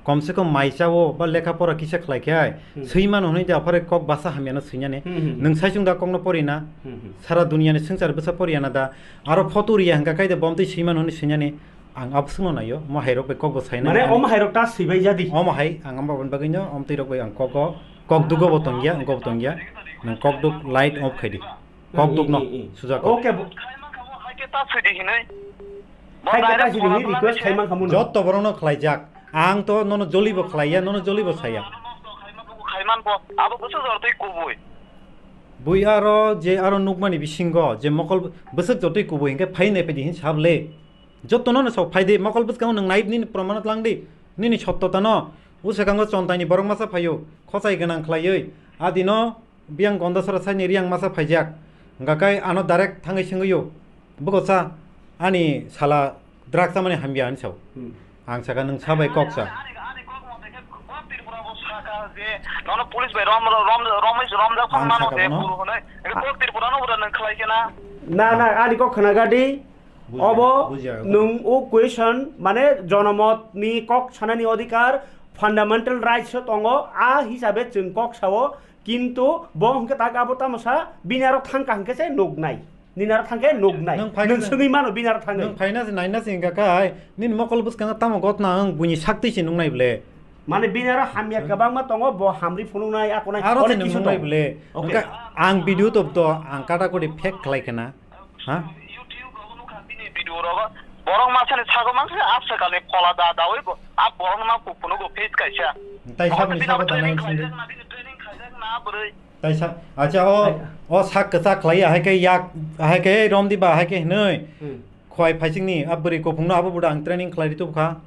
Kom se kom mai chao ba lekha pora kisa khlai khe ai. Hmm. Swi mano hwnwi da phare kok basa hamya no swi nani. Hmm, hmm, hmm. Nwng sai chung da kok no pori na? Hmm, hmm. Sara dunia ni swngchar bwsa pori ya na da? Aro photo riya hwnkha kai da bom twi swi mano hwnwi swi nani. Ang abswkno naio, omo hairok bai kokbo sainai Mane ani. Omo hairok ta swibai jadi. Omo hai, ang amo boni bagwino, omo twi rok bai ang kogo, kok dugo bo tongya, ang kobo tongya. Nang kok duk light off khaidi. Kok duk no, Hmm, hmm, hmm. Suja kok. Okay, bo- Khaima kamo haikhe ta swidi hinwi. Haikhe ta swidi hinwi request khaima kamo no. Jotto borok no khlaijak. Ang to nono joli bo khlaiya, nono joli bo saya. Khaiman bo, abo bwswk jor twi kubui. Bui aro je aro nukmani bisingo, je mokol bwswk jotoi kubui hinkhe phai nai phaidi hin sable. Jotono no sok phaidi, mokol bwskango nwng nai nini proman tlang di, nini sottota no. O swkango chontaini borok masa phaio, khochai gwnang khlaiwi. Adino biyang Gondasora saini riyang masa phaijak. Hwnkha khe ano direct thangwi swngwio, "Buko cha, ani sala drug chamani hamya," hinwi sao. Hmm. Ang saka nwng sabai kok cha. Ani, ani kok mo dekhe kok Tripura bo saka je, nono police bai rom, rom, rom, rom, romjak phang Ang mano saka de bono? Guru hwnwi. Eko kok Tripura no bura nwng khlai khe na? Na, na, ani kok khna gadi. Bujiya, obo bujiya. Nwng o question, mane, jonomot ni kok sanani odhikar, fundamental rights o tongo, a hisabe chwng kok sao, kintu bo hwnkhe tak abo tamo sa, bini aro thangka hwnkhe se nuknai. Nini aro thangkhe nuknai. Nwng phaina Nwng se, swngwi mano bini aro thangwi. Nwng phaina se naina se hwnkha khe, nini mokol bwskango tamo gotna ang buini saktwi se nuknai ble. Mane bini aro hamya kwbangma tongo, bo hamri phunuknai, akonai, aro onek se kisu nuknai tongo. Ble. Okay. Hwnkha ang video to, to ang kata kori fake khlai khna. Ha? YouTube rogo nukha bini video rogo. Borok masani sago mankhe absa kali phola da dawi bo. A borok ma kuphunu go face kaisa. Tai saboni sago da nai sindi. Training khaijak na bwrwi. Taisa, acha o, Ai. O sak kwchak khlai, ahai khe yak, ahai khe romdi ba, ahai khe hinwi. Hmm. Khwai phaisingni, a bwrwi kuphungno abo buda ang training khlai ri tubukha.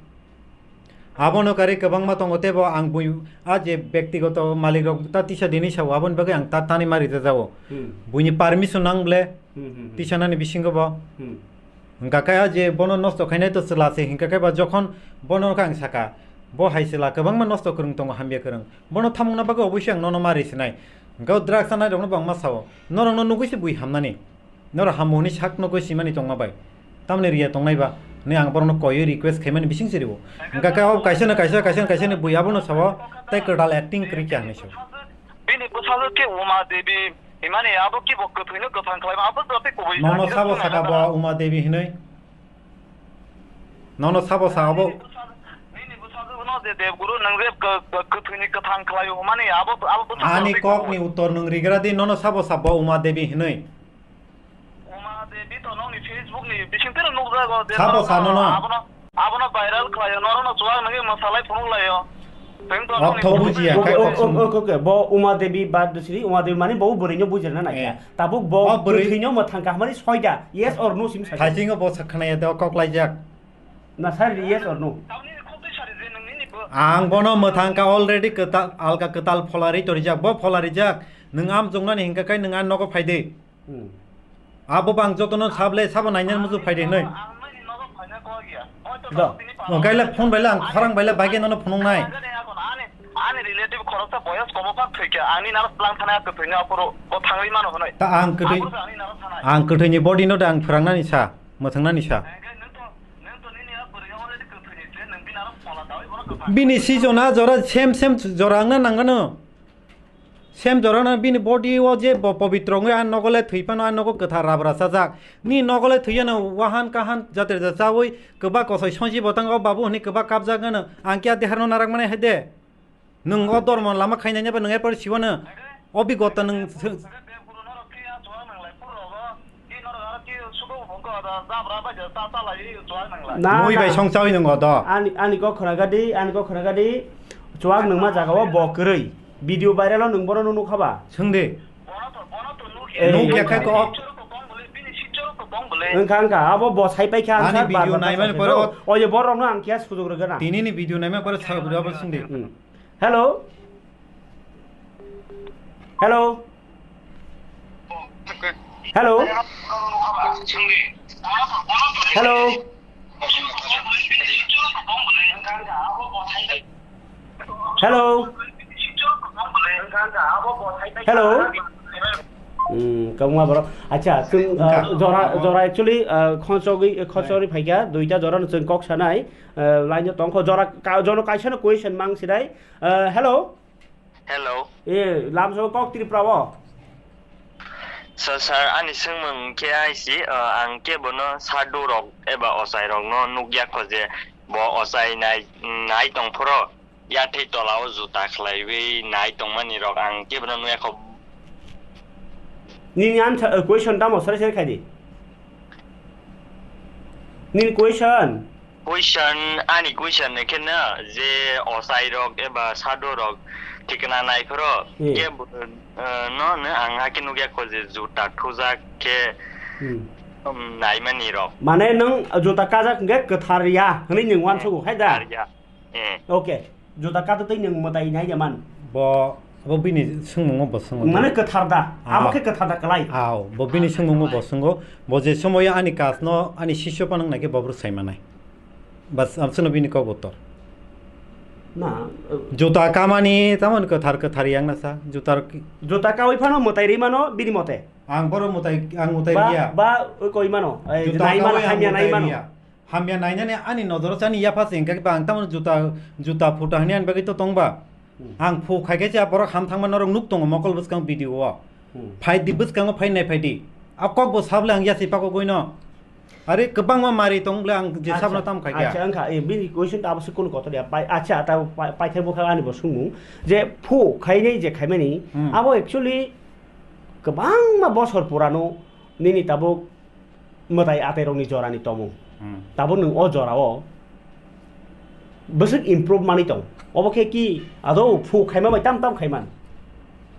Abono kari kwbangma tongo, tebo ang bui, a je bektigoto malik rok ta tisa dini sao, aboni bagwi ang ta tani mari rajao. Hmm. Buini permission nang ble, Hmm, hmm, hmm. Tisa nani bisingo bo. Hmm. Hwnkha khe a je bono nosto khainai to chwla se, hwnkha khe ba jokhon bono khe ang saka, bo hai chwla kwbangma nosto kwrwng tongo, hamya kwrwng. Bono thamungna bagwi oboise ang nono ma ri sinai. Hwnkhe o drugs chanai rokno bo ang ma sao. Norokno nugwi se bui hamnani. Norok hambo hwnwi sak nugwi simani tongma bai. Tamni riya tongnai ba? Hwnwi ang borokno koiwi request khaimani bising se rio. Hwnkha khe o kaisa no kaisa, kaisa no kaisa ni bui abono sao, tei kwtal acting kwrwi kha hwnwi sao. Bini bwsajwk khe Uma Devi himani abo kibo kwthwino kwthang khlaima abo joto kubui. Nono sabo saka bo Uma Devi hinwi? Nono sabo sa abo? Nini bwsajwk no je Devguru nwng je kw-, kw-, kwthwini kwthang khlaio hwnmani abo, abo bwsajwk Ani kokni uttor nwng rigra di, nono sabo sa bo Uma Devi hinwi? Uma Devi to nokni Facebook ni bising tero nukjago je sabo sa nono? Abono, abono viral khlaio, norono chuwak nangwi mwsalai phunuk laio. Teng to nokni Oktho bujiya, Okay, kai okay, kok sung. Okay, okay. Bo Uma Devi bad dusri, Uma Devi mani bo bwrwino bujirna naikha. Eh. Tabuk bo O bwrwi- bwrwino mwthang kahmani soida, yes or no sim sa. Haisingo bo sa khwnaya de o kok laijak. Na sir, yes or no? Ang bono mwthang ka already kwtal, alka kwtal pholari torijak, bo pholarijak. Nwng am chungnani hingka kai nwng a nogo phaidi. Hmm. Abo bang jotono sable sabo nainani muchung phaidi hinwi. Do. O kaila phone baila ang khorang baila bagwi nono phunuknai. Ani relative khoroksa boyos komo phak thwikha, ani naro tlang thana kwthwini aphuru bo thangwi mano hwnwi. Ta ang kwthwi, Aphuru ani naro thanai. Ang kwthwini body no da ang phwrangnani sa, mwthwngnani sa. Hwnkhe nwng to, nwng to nini a bwrwi already kwthwini se, nwng bini aro phola dawi bono kwthang. Bini season a jora same same jora wngna nangano. Same jorano bini body o je bo pobitro wngwi a nogo le thwi phano a nogo kwthar rabra chajak. Ni nogo le thwi ano wahan kahan jater ja chawi kwba kosoi sonsi bo tango babu hwnwi kwba kabjak ano ang khe a deharno narak mani hai de. Nwng o dormo lama khainai ba nwng erpor siwano obigota nwng s-, Na, mui na. Bai song chawi nwng o do. Ani, ani kok khna gadi, ani kok khna gadi. Chuak nwngma jaga o bo kwrwi. Video viral o nwng bono nukha ba? Swng de. Eh, nuk ya khai ko. Wngkha, wngkha, abo bo sai paikha. Ani answer video bar bar naimani paikha pore do. Oye, borok no ang kya sujok rwgana. Tini ni video naima pore sa, abo swng de. Hmm. Hello. Hello. Hello. Hello. Hello. Hello. Hmm, kabangma borok. Acha, chwng, uh, jora, jora actually, uh, khonsogwi, khonsogwi phaikha, duita jora no chwng kok sanai, uh, line o tongkho, jora ka-, jono kaisa no question mang sinai. Uh, hello. Hello. Eh, lamso kok Tripura o? Sir, sir, ani swngmung khe aisi, uh, ang khe bono sadu rok eba ochai rok no nukya kho je bo ochai nai, nai tong phoro yathai tola o juta khlaiwi nai tongmani rok ang khe bono nukya kho. Nini answer, uh, question tamo sari sari khai di. Nini question. Question, ani question khe na je ochai rok eba sadu rok thikna nai phoro Hmm. Ke bo, eh, no, no, ang hakhe nukya kho je juta thujak khe, Hmm. um, naimani rok. Mane nwng juta kajak hwnkhe kwthar ya hwnwi nwng uansugo, hai da? Kwthar ya. Eh. Okay. Juta kato tei nwng mwtai nai ya man? Bo, bo bini swngmungo bo swngo. Mane kwthar da? Ah. Abo khe kwthar da kwlai? Ah, bo bini swngmungo bo swngo. Bo je somoyo ani kasno, ani sisyo phano wngnaikhe bo bwrwi sai manai. Bas, amsano bini kok uttor. Na, uh, juta kamani, tamoni kwthar kwthar yang nasa, juta r-, juta kawi phano mwtai ri mano, bini mote. Ang boro mwtai, ang mwtai riya. Ba, ba, uh, koi mano, eh, juta nai mano, kawi ang hamya mwtai nai mano. Riya. Hamya nainani ani nojoro chani yapha se hingkha khe ba ang tamoni juta, juta phuta hwnwi ani bagwi to tong ba. Hmm. Ang phu khai khe se a borok ham thangma norok nuk tongo mokol bwskang video o. Hmm. Phai di bwskango phai nai phai di. A kok bo sable ang yasi pakogwi no. Are kwbangma mari tong bwle ang je sabno tam khai kha. Acha, wngkha, eh, bini question ta abo se kunu kotor ya. Pai, acha, ta pai, paithai bwkha ani bo swngmung. Je phu khainai je khaimani, Hmm. abo actually kwbangma bosor purano nini tabuk mwtai atai rokni jorani tomung. Hmm. Tabuk nwng o jorao bwswk improve manwi tong. Obo khe ki ado phu khaima bai tam tam khaiman?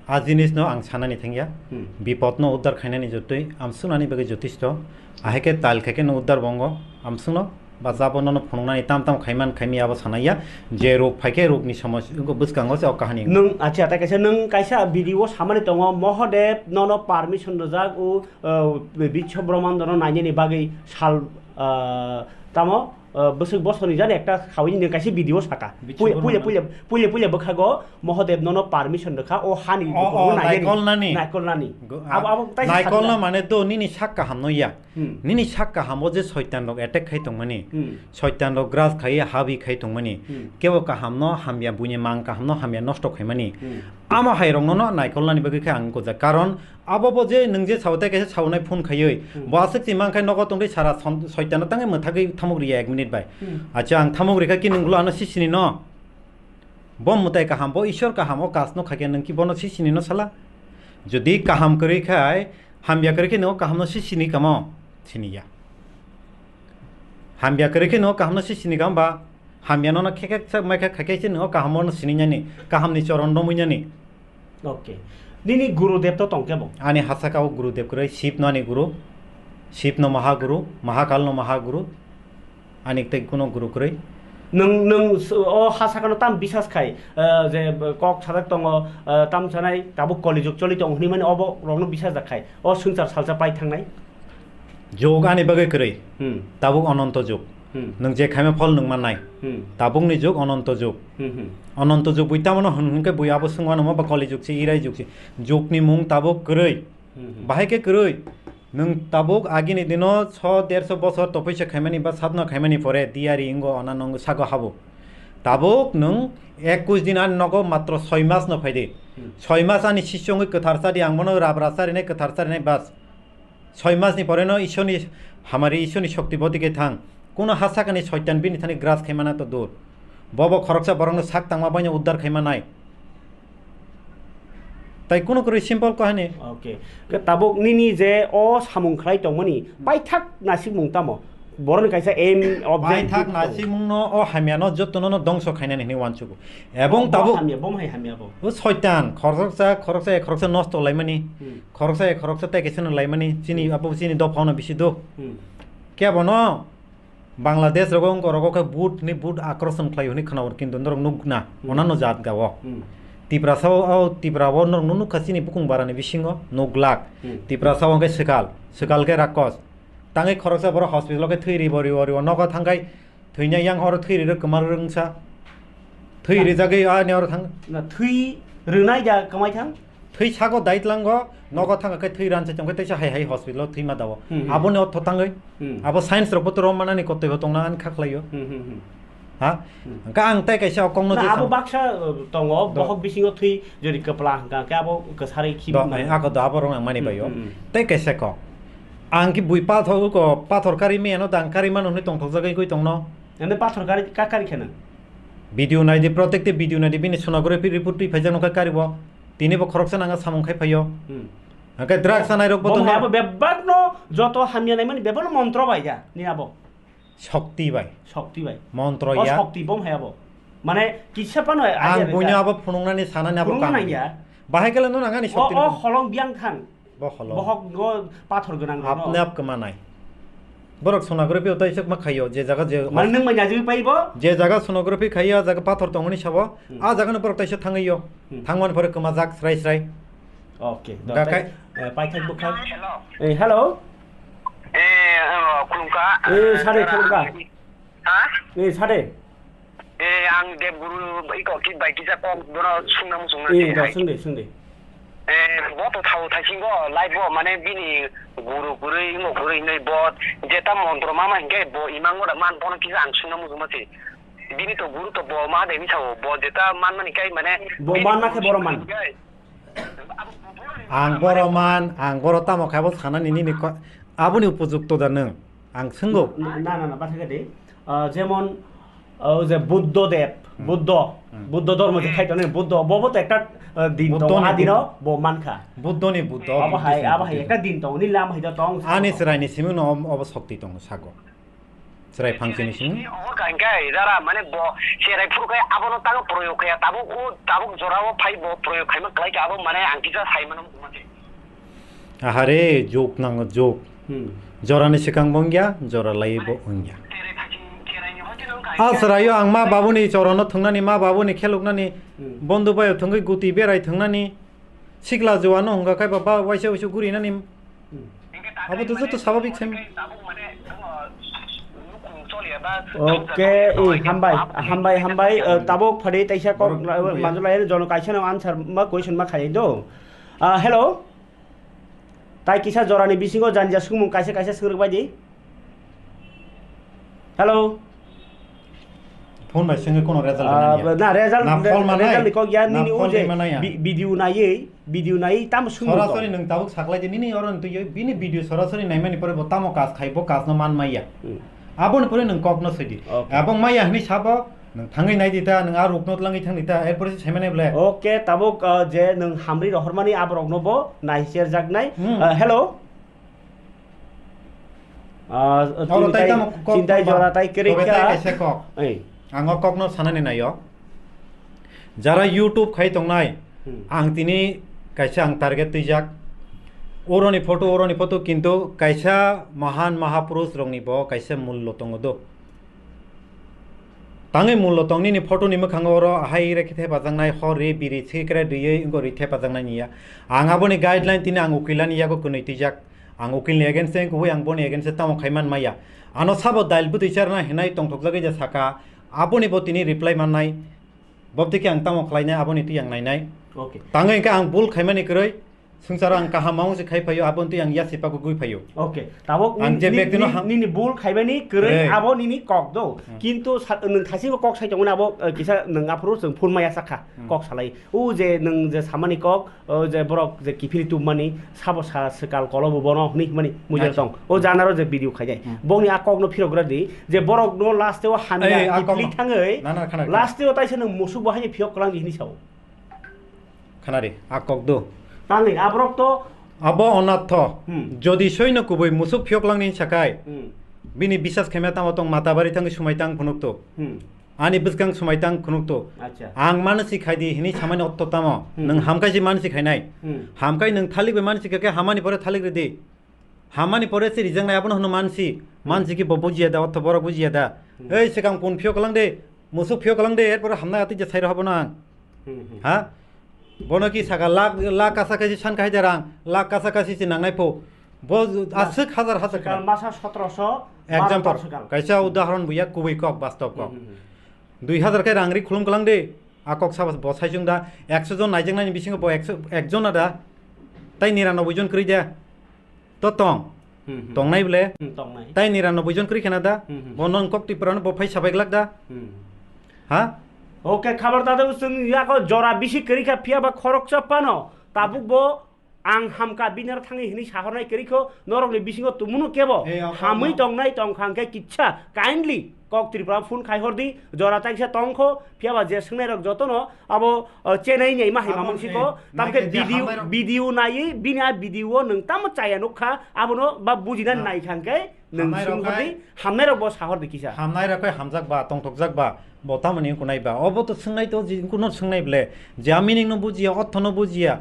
A jinisno ang sanani thangya. Hmm. Bipodno uddar khainani jotoi amsuknani bagwi jotisto. Ahai khe tal khe khe no uddar bongo amsukno. Ba jabo nono phunuknani tam tam khaiman khaimya abo sanaya. Je rok phai khe rokni somosya bwskango se o kahani. Nwng, acha, tai kaisa nwng kaisa video samani tongo, Mohodev nono permission rwjak o, uh, Biswa Brahmandono nainani bagwi sal, uh, tamo, uh, bwswk bosorni jani ekta khawini nwng kaisa video saka. Biswa Puila, puila, Brahmando. Puila, puila, puila bwkhago Mohodev nono permission rwkha o hani O, bukurno o, nainani. Naikolnani. Naikolnani. Go-, abo, abo taisa naikolna sakna. Mane do nini sak kahamno ya. Hmm. Nini sak kahambo je soitan rok attack khai tongmani. Hmm. Soitan rok graj khai habi khai tongmani. Hmm. Kebo kahamno hamya buini mang kahamno hamya nosto khaimani. Hmm. Amo hai rokno no naikolnani bagwi khe ang gojak. Karon abo bo je nwng je sao tei kaisa saonai phone khaiwi. Hmm. Bo aswk si mang khai nogo tongwi sara son-, soitan no tangwi mwthagwi thamuk riya ek minute bai. Hmm. Acha ang thamuk rikha ki nwng ulo ano sisini no. Bo mwtai kaham, bo Ishwar kaham, o kasno khaikhe nwng ki bono sisini no sala? Jodi kaham kwrwi khai, hamya kwrwi khe nwng o kahamno sisini kamo? Siniya. Hamya kwrwi khe nwng o kahamno sisini kamo ba? Hamya nono khe khe sak mai kha khaikhe se nwng o kahamno sini nani, kahamni choron romwi nani. Okay. Nini Gurudev to tong kebo? Ani hasaka o Gurudev kwrwi, Shiv no ani guru, Shiv no Mahaguru, Mahakal no Mahaguru, ani tei kuno guru kwrwi. Nwng, nwng s-, o hasaka no tam bisas khai, eh, je kok sajak tongo, eh, tam sanai tabuk Kali jug choli tongo hwnwi mani obo rokno bisas jak khai, o swngchar salsa pai thangnai. Jug ani bagwi kwrwi. Hmm. Tabuk ononto jug. Hmm. Nwng je khaima phol nwng mannai. Hmm. Tabukni jug ononto jug. Hmm, hmm. Ononto jug bui tamo no hwn hwn khe bui abo swngwano ma ba Kali jug se, Irai jug se. Jugni mung tabuk kwrwi. Hmm, hmm. Bahai khe kwrwi. Nwng tabuk agini dino so derso bosor topoi se khaimani ba satno khaimani pore diyari ingo ona nwng sago habo. Tabuk nwng ekush din ani nogo matro soi mas no phaidi. Hmm. Soi mas ani sisyo wngwi kwthar sadi ang bono rabra sarinai kwthar sarinai bas. Soi masni pore no Ishorni hamari, Ishorni shokti bodike thang. Kuno ha sakani soitan bini thani graj khaimana to dur. Bobo khoroksa borokno sak tangma baino uddar khaimanai. Tai kuno kwrwi simple kahani. Okay. Ke tabuk nini je o samung khlai tongmani, paithak nasikmung tamo? Borokni kaisa aim, objective Paithak tongo. Nasimungno, o hamyano jotono no dongso khainani hinwi uansugo. Ebong Bo tabuk hamya, bo hai hamya bo. O soitan, khoroksa, khoroksa, khoroksa nosto laimani, Hmm. khoroksa, khoroksa tei kaisa no laimani, chini Hmm. abo chini dophano bisi do. Hmm. Kebono Bangladesh rogo wngkha rogo khe vote ni vote akroson khlai hwnwi khwnao, kintu norok nukna, Hmm. onano jat gao. Hmm. Tiprasa o, o Tipra o norok nukha chini bukung barani bisingo nuglak. Hmm. Tiprasa o hwnkhe swkal, swkal khe rakos. Tangwi khoroksa borok hospital o khe thwi ribo, ribo, ribo, nogo thangkhai thwina yang horo thwi riro kwma rwngsa. Thwi Na- rijagwi ani oro thang. Na thwi rwnai da kwmai thang? Thwi sago dai tlango, nogo thangkhe thwi ransa chongkhe teisa hai hai hospital o thwima dao. Hmm, hmm. Aboni ortho tangwi. Hmm. Abo science rok boto rom manani kotoi bo tongna ani kha khlaio. Hmm, hmm, hmm. Ha? Hmm. Hwnkhe ang tei kaisa o kongno Na je abo sam- baksa, uh, tongo, Do- bohok bisingo thwi jodi kwpla hwnkha khe abo kwsarwi khibi Do-, mano. Ako do abo rong ang mani Hmm, baio. Hmm, hmm. Tei kaisa kok. Ang ki bui pathor ko, pathor kari miyano dang kari mano hwnwi tongthokjagwi gwi tongno. Ande pathor kari ka kari kheno? Video naidi, protect video naidi, bini sonography report twi phaijak nokha kari bo. Tini bo khoroksa nanga samung khai phaio. Hmm. Hwnkhe drugs sanai rok bo Bo tongo. Haya bo bebak no joto hamya naimani bebak no montro bai ya, ni abo. Shokti bai. Shokti bai. Montro O ya. Shokti bom haya bo. Mane kisa pano Ang idea buino rwkha. Abo phunuknani sanani abo Phunukna kaham. Nangya. Bahai kele no nangani O, shokti o ni. Holong biang thang. Bo holong. Bohok go pathor gwnang rok no. Apne ap kwmanai. Borok sonography o taisok ma khaio, je jaga je Mane nwng manya jagwi pai bo? Je jaga sonography khaio, a jaga pathor tongoni sabo, Hmm. a jaga no borok taisa thangwi yo. Hmm. Thangmani pore kwmajak srai srai. Okay, do Ga tai, kai- eh, paithak bwkhak. Hello. Eh, hello. Eh, oh, khulumkha. Eh, sare Eh, khulumkha. Ha? Eh, sare. Eh, ang Debguru iko ki bai kisa kok bono sungna musungna Eh, twi do, hai. Sungde, sungde. Eh, bo to thao thaisingo live bo mane bini guru gurui ngo gurui hinui bo jeta montro mama hinke bo imang mo da man bono kisa ang sungna musungma se. Bini to guru to bo ma de ni sao bo jeta man mani kai mane Bo bini man ma khe guru boro man. Hinke Ang boro man, ang boro tamo khai bo sanani nini ko-, aboni upojukto da nwng? Ang swngo. Na, na, na, na, batha khe de. Ah, jemon, ah, o je Buddho Dev, Hmm. Buddho, Hmm. Buddho dhormo je khai tongo, Buddho, bo bo to ekta, ah, din Buddho tongo, ni a dino Buddho. Bo mankha. Buddho ni Buddho, Abo hai, Buddhist ni abo hai Buddhism. Ekta din tongo, ni lama hai da tong. Ani chwrai ni simi no ob-, obo shokti tongo sago. Chwrai phang chini simi. Obo kangkai, jara, mane bo cherai phuru khai abono tango proyog khaya, tabuk o, tabuk jora o phai bo proyog khaima klai kha, abo mane ang kisa sai mano. Ahare, jok nango, jok. Hmm. Jorani swkang bo wngya, jora lai bo wngya. A chwraio ang ma babuni chorono thwngnani, ma babuni kheluknani, Hmm. Bondu bayo thwngwi guti berai thwngnani, sikla juano hwnga khai ba, ba waisa waisa gurinani. Hmm. Abo to joto sababik sem. Okay, eh, hambai, hambai, hambai, eh, tabuk phari taisa kok, Borok eh, manjulai jono kaisa no answer ma question ma khai do. Ah, hello. Tai kisa jorani bisingo janja sumung kaisa kaisa swngrwk bai di. Hello. Phone bai swngwi kono result Ah, nangya. Na, result, Na re-, phone manai. Result ni kok ya, Na nini phone uje manai ya. Bi-, video naiwi, video naiwi tamo sumung Sorasori tong. Nwng tabuk saklai di, nini oro ntwi bini video sorasori naimani pore bo tamo kas khai, bo kas no man maya. Hmm. Aboni pore nwng kok no sidi. Okay. Abong maya hwnwi sabo, Nwng thangwi nai di ta, nwng a rukno tlangwi thang di ta, erpore se saimanai ble. Okay, tabuk, uh, je nwng hamri rohormani aborokno bo naicherjaknai. Hmm. Uh, hello. Uh, Oro chini tai tai, tamo kok chini tai kok jora ba? Tai kwrwi Tobe kha. Tai kaisa kok. Ei. Ang o kokno sanani naio. Jara YouTube khai tongnai, Hmm. Ang tini kaisa ang target twijak. Oroni photo, oroni photo, kintu kaisa mahan mahapurush rokni bo kaisa mullo tongo do. Tangwi mullo tong nini photo ni mwkhango oro ahai rikhe thepajaknai hor ri biri sikre duywi wngkha ri thepajaknai niya. Ang aboni guideline tini ang ukilani yago kwnwi twijak. Ang ukilni against se wngkha ang boni against se tamo khai man maya. Ano sabo dail bwtwi charna hinai tongthokjagwi ja saka. Aboni bo tini reply mannai. Bobtwi khe ang tamo khlainai aboni twi ang nainai. Okay. Tangwi hwnkhe ang bul khaimani kwrwi. Swngcharo ang kaham ma wngse khai phaio, aboni twi ang yasi pagwi gwi phaio. Okay, tabuk Ang je ni-, bektino ni-, ha- nini bul khaimani kwrwi Hey. Abo nini kok do. Hmm. Kintu sa-, nwng thaisingo kok sai tongmani abo, eh, kisa nwng aphuru chwng phunmaya sakha, Hmm. Kok salai. O je nwng je samani kok, o je borok je kiphilwi tubmani, sabo sa swkal kolobo bono hwnwi hwnmani mujal Nacho. Tong. O janaro je video khainai. Hmm. Bongni a kokno phirok gra di, je borokno last o hamya Ei, a kiphilwi kokno. Thangwi, Na, na, khana, khana. Last o taisa nwng musuk bo haino phiyok kwlang di hwnwi sao. Khanari, a kok do. Tangwi, aborok to Abo onatho. Hmm. Jodi soino kubui musuk phiyok langni sakai. Hmm. Bini bisas khaima tamo tong mata bari thangwi sumai tang phunuk to. Hmm. Ani bwskang sumai tang phunuk to. Acha. Ang manasi khai di hini samani otto tamo. Hmm. Nwng hamkai si manasi khainai. Hmm. Hamkai nwng thalik bai manasi kha khe hamani pore thalik ridi. Hamani pore se rijaknai abono hwno mansi. Hmm. Mansi ki bo bujiya da, otto borok bujiya da. Hmm. Ei swkang pun phiyok lang de, musuk phiyok lang de, erpore hamnai atwi je sairo habo nang. Hmm, hmm. Ha? Bono ki saka lak, lak kasa kasi san kahai de rang, lak kasa kasi si nangnai pho. Bo aswk hazar hazar Swkang kha. Masa sotoroso, example, baro swkang. Kaisa udahoron buya kubui kok, bastob kok. Hmm, hmm, hmm. Dui hazar khe rang ri khulum kwlang de, a kok sabo bo sai chwng da, ekso jon naijaknai ni bisingo bo ekso, ekjon da, tai niranoboi jon kwrwi de. To tong. Hmm, hmm. Tongnai ble. Hmm, tongnai. Tai niranoboi jon kwrwi khena da. Hmm, hmm. Bo non kok Tripura no bo phai sabai glak da. Hmm. Ha? Oke, khabar ta do chwng yago jora bisi kwrwi kha phiya ba khoroksa phano. Tabuk bo ang hamka binaro thangwi hwnwi sahornai kwrwi kho norokni bisingo tumunu kebo. Hey, oke, hamwi no. Tongnai tong kha hwnkhe kitsa kindly kok Tripura phone khai hor di. Jora taisa tong kho phiya ba je swngnai rok jotono abo, o, chenai ni ma hai Abo, mamung siko, eh, tam khe naikhe je video, hambai rok video nai, bini a video o nwng tamo chaya nuk kha, abono ba bujina Ah. nai kha hwnkhe nwng Hamnai rok swng hor khai di, hamnai rok bo sa hor di kisa. Hamnai rok khai hamjak ba, tongthokjak ba, bo tamo ni wngkha nai ba. Obo to swngnai to, je kuno swngnai ble, je a meaning no bujiya, ortho no bujiya,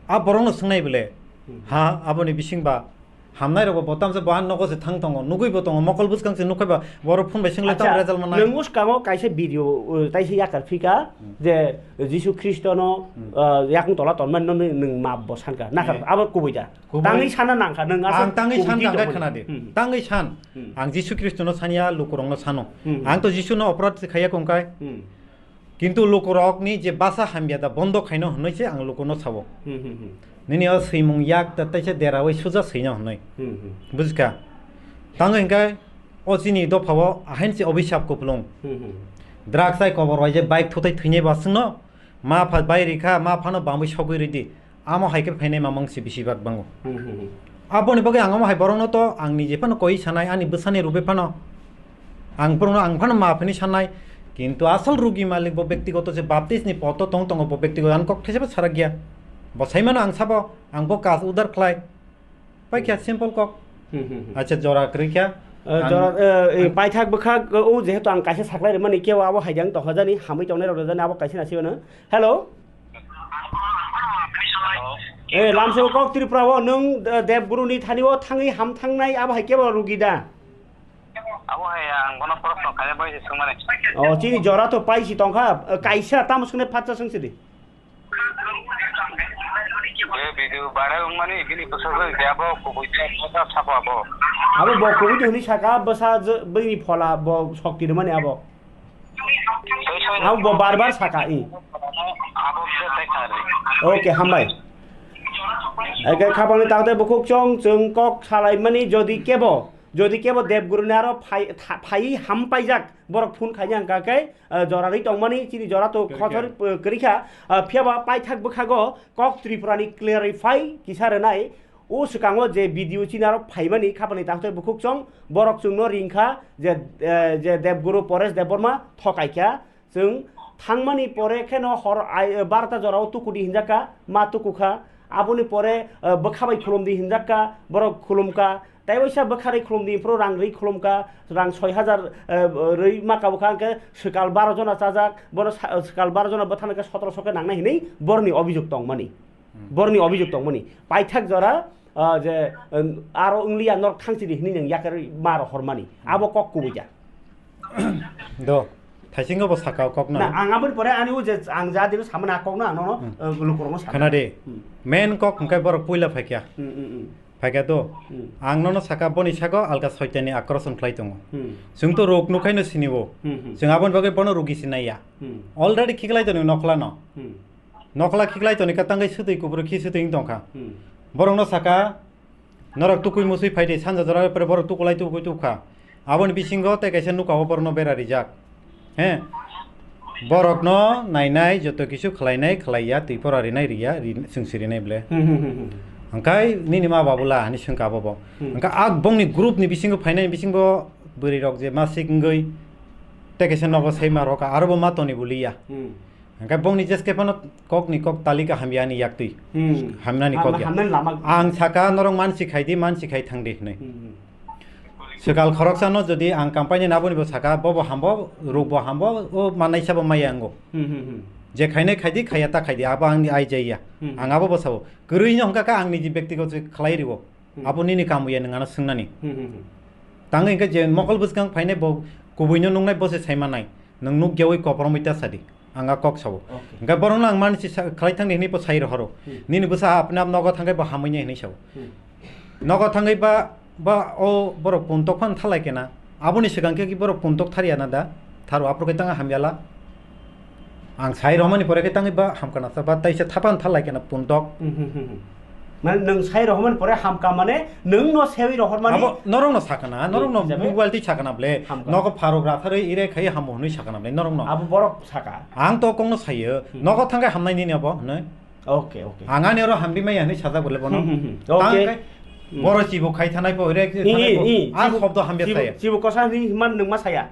a borok no swngnai ble. Hmm. Ha, aboni bising ba, Hamnai rok bo bo tamsa bo ang nogo se thang tongo, nugui bo tongo, mokol bwskang se nukhai ba, borok phone bai sing lai Acha, tamo result manai. Nwng bwskango kaisa video, uh, taisa yakar phika Hmm. je Jisu Khristo no, Hmm. uh, yakung tola tonmani no nwng map bo sanka. Nakar Eh. abo kubui da. Kubui. Tangwi sana nangkha nwng aswk Ang tangwi kubui san di tangkha tongmani. Khana di. Hmm. Tangwi san. Hmm. Ang Jisu Khristo no sanya lukurok no sano. Hmm. Ang to Jisu no oporad se khaya kongkai. Hmm. Kintu lukurokni je basa hamya da bondo khaino hwnwi se ang lukuno sao. Hmm, hmm, hmm. Nini o swimung yak da taisa deraui suja swino hwnwi. Hmm, hmm. Bujikha? Tango hinkhe o chini dophao ahain se obhisap kupulung. Hmm, hmm. Drugs hai kobor bai je bike thutai thwinai basungno ma pha bai rikha, ma phano bangwi sogwi ridi. Amo hai khe phainai mamang se bisi bak bango. Hmm, hmm, hmm. Aboni bagwi ang omo hai borokno to ang nije phano koi sanai, ani bwsani rubai phano ang borokno ang phano maaf hwnwi sanai. Kintu asol rugi malik bo bektigoto je baptisni poto tong tongo, bo bektigoto ang kok thaisabo sarakya. Bo saimano ang sabo, ang bo kas udar khlai. Paikha simple kok. Hmm, hmm, hmm. Acha jora kwrwikha. Eh, ang jora, eh, eh, ang paithak bwkhak, eh, o jehetu ang kaisa saklai rwmani kebo abo hai jang tongkha jani, hamwi tongnai rok jani abo kaisa na sibano. Hello? Eh, lamsao kok Tripura o nwng, eh, Debguru ni thani o thangwi ham thangnai abo hai kebo rugi da? Abo hai ang bono proshno khaina bai se swngmani. Oh, chini jora to paisi tongkha, eh, kaisa tamo swngni phatsa swngsidi. Be video viral wngmani bini bwsajwk de abo kubui de bwsa sabo abo. Abo bo kubui de hwnwi saka bwsa bini phola bo sokti rwmani abo. Soi soi. Ang bo bar bar saka i. Abo bwsa tai khari. Okay, hambai. Eke khabangni tangte bukhuk chong chwng kok salaimani jodi kebo, jodi kebo Debguru ni aro phai, tha-, phai ham paijak borok phone khaina hwnkha khe, eh, jora rwi tongmani chini jora to Kwrwi kha. Khochor, eh, kwrwi kha, eh, phiya ba paithak bwkhago kok Tripura ni clarify kisa rwnai. O swkango je video chini aro phaimani khapani takhtai bukhuk chong, borok chwngno ringkha je, eh, je Debguru Paresh Debbarma thokaikha. Chwng thangmani pore kheno hor ai, barota jorao tukudi hinjakha, ma tukukha. Aboni pore, eh, bwkha bai khulumdi hinjakha, borok khulumkha. Tai waisa bwkha rwi khulumdi, phuru rang rwi khulumkha, rang soi hajar, eh, rwi ma kabukha, hwnkhe swkal baro jona chajak, bono sa-, swkal baro jona bwthano khe sotoroso khe nangnai hinwi borni obijok tongmani. Hmm. Borni obijok tongmani. Paithak jora, ah, je, um, aro wngliya norok thangchidi hinwi nwng yakarwi ma rohormani. Hmm. Abo kok kubui ya. Do, thaisingo bo saka o kok no. Na, ang aboni pore ani o je ang ja dino samani a kok no ang nono, Hmm. uh, lukurokno sakha. Khana de. Hmm. Main kok hwnkhe borok puila phaikha. Hmm, hmm, hmm. Phaikha to. Hmm. Ang nono saka boni saka alka soitani akrason khlai tongo. Hmm. Chwng to rok nukhaino sinibo. Hmm, hmm. Chwng aboni bagwi bono rugi sinai ya. Hmm. Already khiklai tonwi nokhlano. Hmm. Nokla khiklai toni ka tangwi swtwi kuburu khi swtwi wng tongkha. Hmm. Borokno saka, "Norok tukui musui phai di, sanja jora pore borok tukulai tukui tukha." Aboni bisingo tei kaisa nuka o borokno bera rijak. He? Borokno nainai, joto kisu khlainai, khlaiya, twi pora rinai, riya, ri-, chwng si rinai ble. Hmm, hmm, hmm, hmm. Hwnkhe nini ma babula hani swngkha abo bo. Hmm. Hwnkhe a bongni group ni bisingo phainai bisingo bwrwi rok je masik wngwi tei kaisa nogo sai ma rokha, aro bo ma toni buliya. Hmm. Hwnkhe bongni jeske phano kokni kok talika hamya ani yaktwi. Hmm. Hamnani Ham-, kok ya. Hamnani lama. Ang saka norok mansi khai di, mansi khai thang di hinwi. Hmm, hmm. Swkal khoroksano jodi ang company ni aboni bo saka, bo bo hambo, ruk bo hambo, o manai sabo maya ango. Hmm, hmm, hmm. Je khainai khaidi, khaiya ta khaidi, abo angni ai jaiya. Hmm. Ang abo bo sabo. Kwrwi no hwnkha kha ang niji bektigoto khlai riwo. Hmm. Abo nini kamu ya nwng ano swngnani. Hmm, hmm, hmm. Tang hwnkhe je mokol bwskang phainai bo kubui no nungnai bo se sai manai. Nwng nuk yawi kopromwi ta sadi. Ang a kok sabo. Okay. Hwnkhe borok no ang mani si sa-, khlai thangni hinwi bo sai rohoro. Hmm. Nini bwsa apni ap nogo thangkhe bo hamwi nai hinwi sabo. Hmm. Nogo thangwi ba, ba o borok puntok phan thalai kena. Aboni swkang khe borok puntok thariya na da. Tharo aphuru khe tang hamyala. Ang sai romani pore khe tangwi ba hamkana sa ba taisa thapan thalai kena puntok. Hmm, hmm, hmm, hmm. Mane nwng sai rohormani pore hamka mane nwng no sewi rohormani. Abo norok no sakana, norok no hisabe mobile twi sakana ble. Hamka. Nogo pharok ratharwi ire khai hamo hwnwi sakana ble norok no. Abo borok saka. Ang to kok no sayo. Hmm. Nogo thangkhe hamnai nini abo hwnwi. Okay, okay. Ang ani oro hamri maya hwnwi sajak bole bono. Hmm, hmm, hmm. Tang okay. Khe hmm. Boro chibo khai thanai bo, ire khai i, thanai i, bo. I, a chibo, shobdo hamya chibo, saya. Chibo kosa hwnwi man nwng ma saya.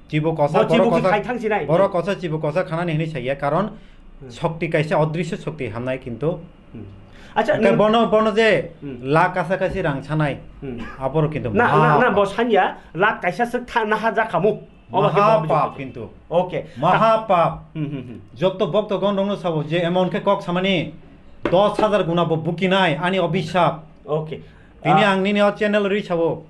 Chibo kosa, bo chibo borok kosa, khai thang sinai. Borok kosa chibo kosa khanani hwnwi saya, karon hmm. Shokti kaisa odrisyo shokti hamnai kintu. Hmm. Acha, hwnkhe nwng bono, bono je hmm. Lakh kasa kasi rang sanai, hmm. Aboro kintu na, na, na, maha bo sanya, lakh kaisa swk tha, naha jakhamu. Obo khe maha bo pap kintu. Okay. Maha pap. Hmm, hmm, hmm. Jotto bokto gon rongno sabo je emon khe kok samani dos hajar guna bo bukinai ani obisap. Okay. Tini ah. Ang nini o channel ri sabo.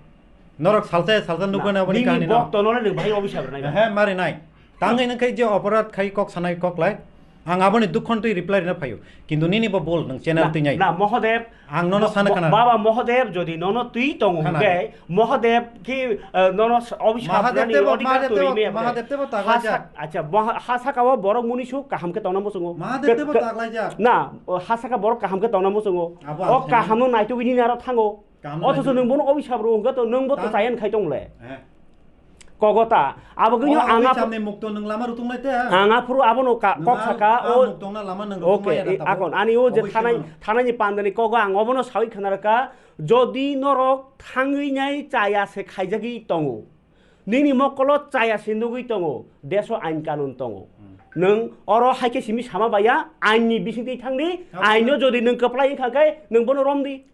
Norok salsa salsa nukgwi na, na aboni nini kahani no. Bokto no le nung bahai obisap rwnai ba. He, mari nai. Tangwi nung khai je oporad khai kok sanai kok lai. Ang aboni dukhon twi reply rina phaio. Kintu nini bo bol nung channel twi nai. Na, Mohodev. Ang nono sana khana. Baba Mohodev jodi nono twi tongo hwnkhe, Mohodev ki, eh, nono s-, obisap rani odhikar twi me. Mahadev tebo taglajak. Acha, hasaka o borok muni su kaham khe tongna muchungo. Mahadev tebo taglajak. Na, hasaka borok kaham khe tongna muchungo. O kaham no naitugwi nini aro thango. Othocho nwng bono obisap rw hwnkhe to nwng bo to chayan khai tong le. Kogota, abo gwnyo ang aphuru mukto nwng lama rutung lai te. Ang aphuru abono kok saka o mukto na lama nwng rutung maya. Okay, akon ani o je thanai, thanai ni pandani kogo ang obono sawi khna rwkha, jodi norok thangwi nai chaya se khaijagwi tongo. Nini mokolo chaya se nugwi tongo, deso ain kanun tongo. Hmm. Nwng oro hai khe simi sama baya, ain ni bising twi thangdi, ain no jodi nwng kwplai wngkha khe nwng bono romdi.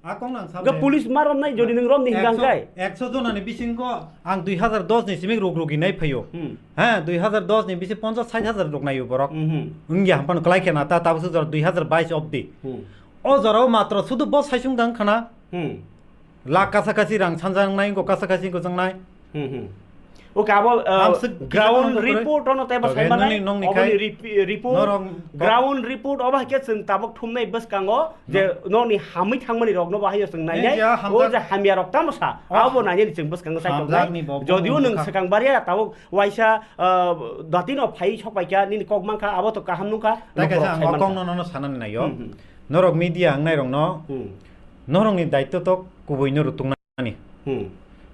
Ga police ma romnai jodi nwng romdi hingkha hingkha. Ekso jona ni bisingo ang dui hazar dos ni simi ruk rugi nai phaio. Hmm. Ha, dui hazar dos ni bisi ponchas sait hazar ruk naio borok. Hmm, hmm. Wngya hampano kwlai khe na ta tabuk jora dui hazar bais obdi. Hmm. O jorao matro sudu bo saisung dang khana. Hmm. Lakh kasa kasi rang sanjang nai, go kasa kasi go jang nai. Hmm, hmm. Okay, abo, uh, ground report ono tebo sai manai, nongni oboni kai. Rep-, report, ground report obo hai khe chwng tabuk thumnai bwskango je nongni hamwi thangmani rokno bo hayo chwng nainai, o je hamya rok tamo sa, abo nainani chwng bwskango sai tongnai. Jodio nwng swkang baria tabuk waisa, uh, datino phai sok pai kha, nini kok mankha, abo to kaham nungkha. Tai kaisa ang o kok no nono sanani naio. Hmm, hmm. Norok media wngnai rokno, hmm, norokni daitto to kubui no rutukna. Ani. Hmm.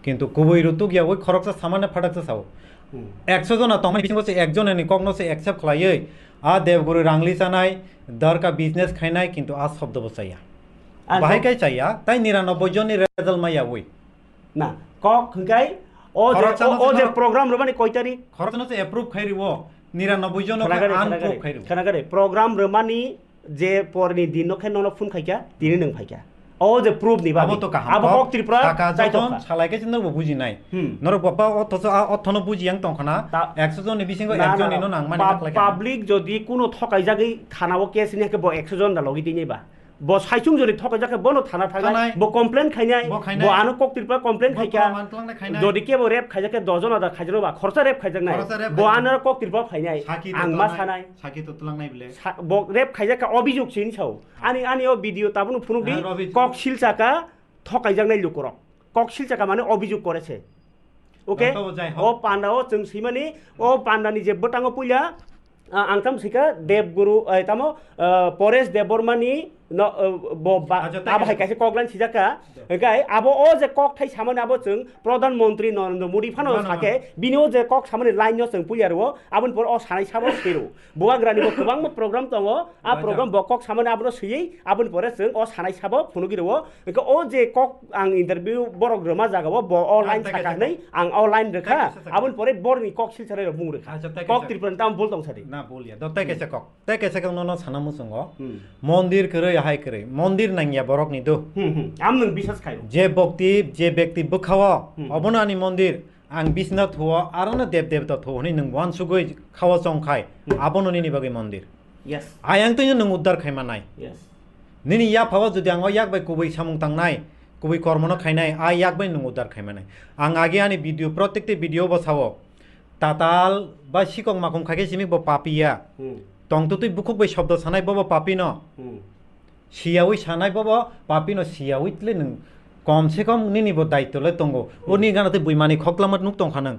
Kintu kubui rutuk ya, oi khoroksa samane phataksa sao. Hmm. Ekso jona tongmani bisingo se ekjon ni kokno se accept khlaiwi, a Devguru rangli chanai, darka business khainai, kintu a shobdo bo chaya. Bahai kai chaya, tai niranobboi jonni result maya oi. Na, kok hwnkhe o je, o je program rwmani koi tarik? Khoroksa no se approve khai riwo, niranobboi jono khe unprove khai riwo. Khana gare, program rwmani je porni din no khe nono phone khaikha, tini nwng phaikha. O je proof ni bagwi. Abo to kaham kok. Abo kok Tripura saka jaitok joton kha. Salai khe norok bo bujinai. Hmm. Norok bo ba othoso a othono bujiyang tongkhana. Ekso jonni bisingo ekjon ni no nangmani na, khlai kha. Public jodi kuno thokaijagwi thana o case ni hake bo ekso jon da logi tini ba. Bo saichung jodi thokaijak khe bono thana thangnai. Thanai. Bo complain khainai. Bo khainai. Bo ano kok Tripura complain khaikha. Proman tlangnai khainai. Jodi kebo rape khaijak khe dos jon da khaijak ba khorsa rape khaijaknai. Khorsa rape khaijak. Bo ano kok Tripura khainai. Saki to tlangnai. Ang ma sanai. Saki to tlangnai bile. Sa-, bo rape khaijak kha obijog sini sao. Ani, ani o video tabukno phunukdi, ah, Robi. Kok silchaka thokaijaknai lukurok. Kok silchaka mane obijog koreche. Okay? Joto bo jai hok. O panda o chwng swimani, o panda ni je bwtango puila, ah, ang tamo swikha Debguru, eh, tamo, ah, Paresh Debbarma ni no, ah, bo ba, ah, joto abo hai kaisa koklan sijaka. Hwnkhe abo o je kok thai samani abo chwng Pradhan Mantri Narendra Modi phano sake, bini o je kok samani line no chwng puila rwo, aboni pore o sanai sabo siro. Bubagrani bo kwbangma program tongo, a program bo kok samani abono swiwi, aboni pore chwng o sanai sabo phunugwi rwo. Hwnkhe o je kok ang interview borok rwma jaga o bo o line saka hwnwi ang o line rwkha, aboni pore borni kok silchar rok bung rwkha. Kok Tripura ni tamo bul tong sadi. Na bul ya, do tei kaisa kok, tei kaisa kok nono sana muchungo. Hmm. Mondir kwrwi Hai kwrwi, mondir nangya borokni do. Hmm, hmm. Am nwng bisas khaio. Je bokti, je bekti bwkhao, Hmm. obono ani mondir, ang bisna thuo, arono deb debta thuo hwnwi nwng uansugwi khao chongkhai, Hmm. abono nini bagwi mondir. Yes. Ayang twino nwng uddar khaimanai. Yes. Nini yaphao jodi ang o yak bai kubui samung tangnai, kubui kormono khainai, a yak bai nwng uddar khaimanai. Ang age ani video, protekte video bo sao. Tatal ba sikok makong khaikhe simi bo papi ya. Hmm. Tongtwtwi bukhuk bai shobdo sanai bobo papi no. Hmm. Siyawi sanai bobo papi no siyawi tle nwng kom se kom nini bo daityo le tongo. Hmm. Oni gana tei buimani khoklama nuk tongkha nwng.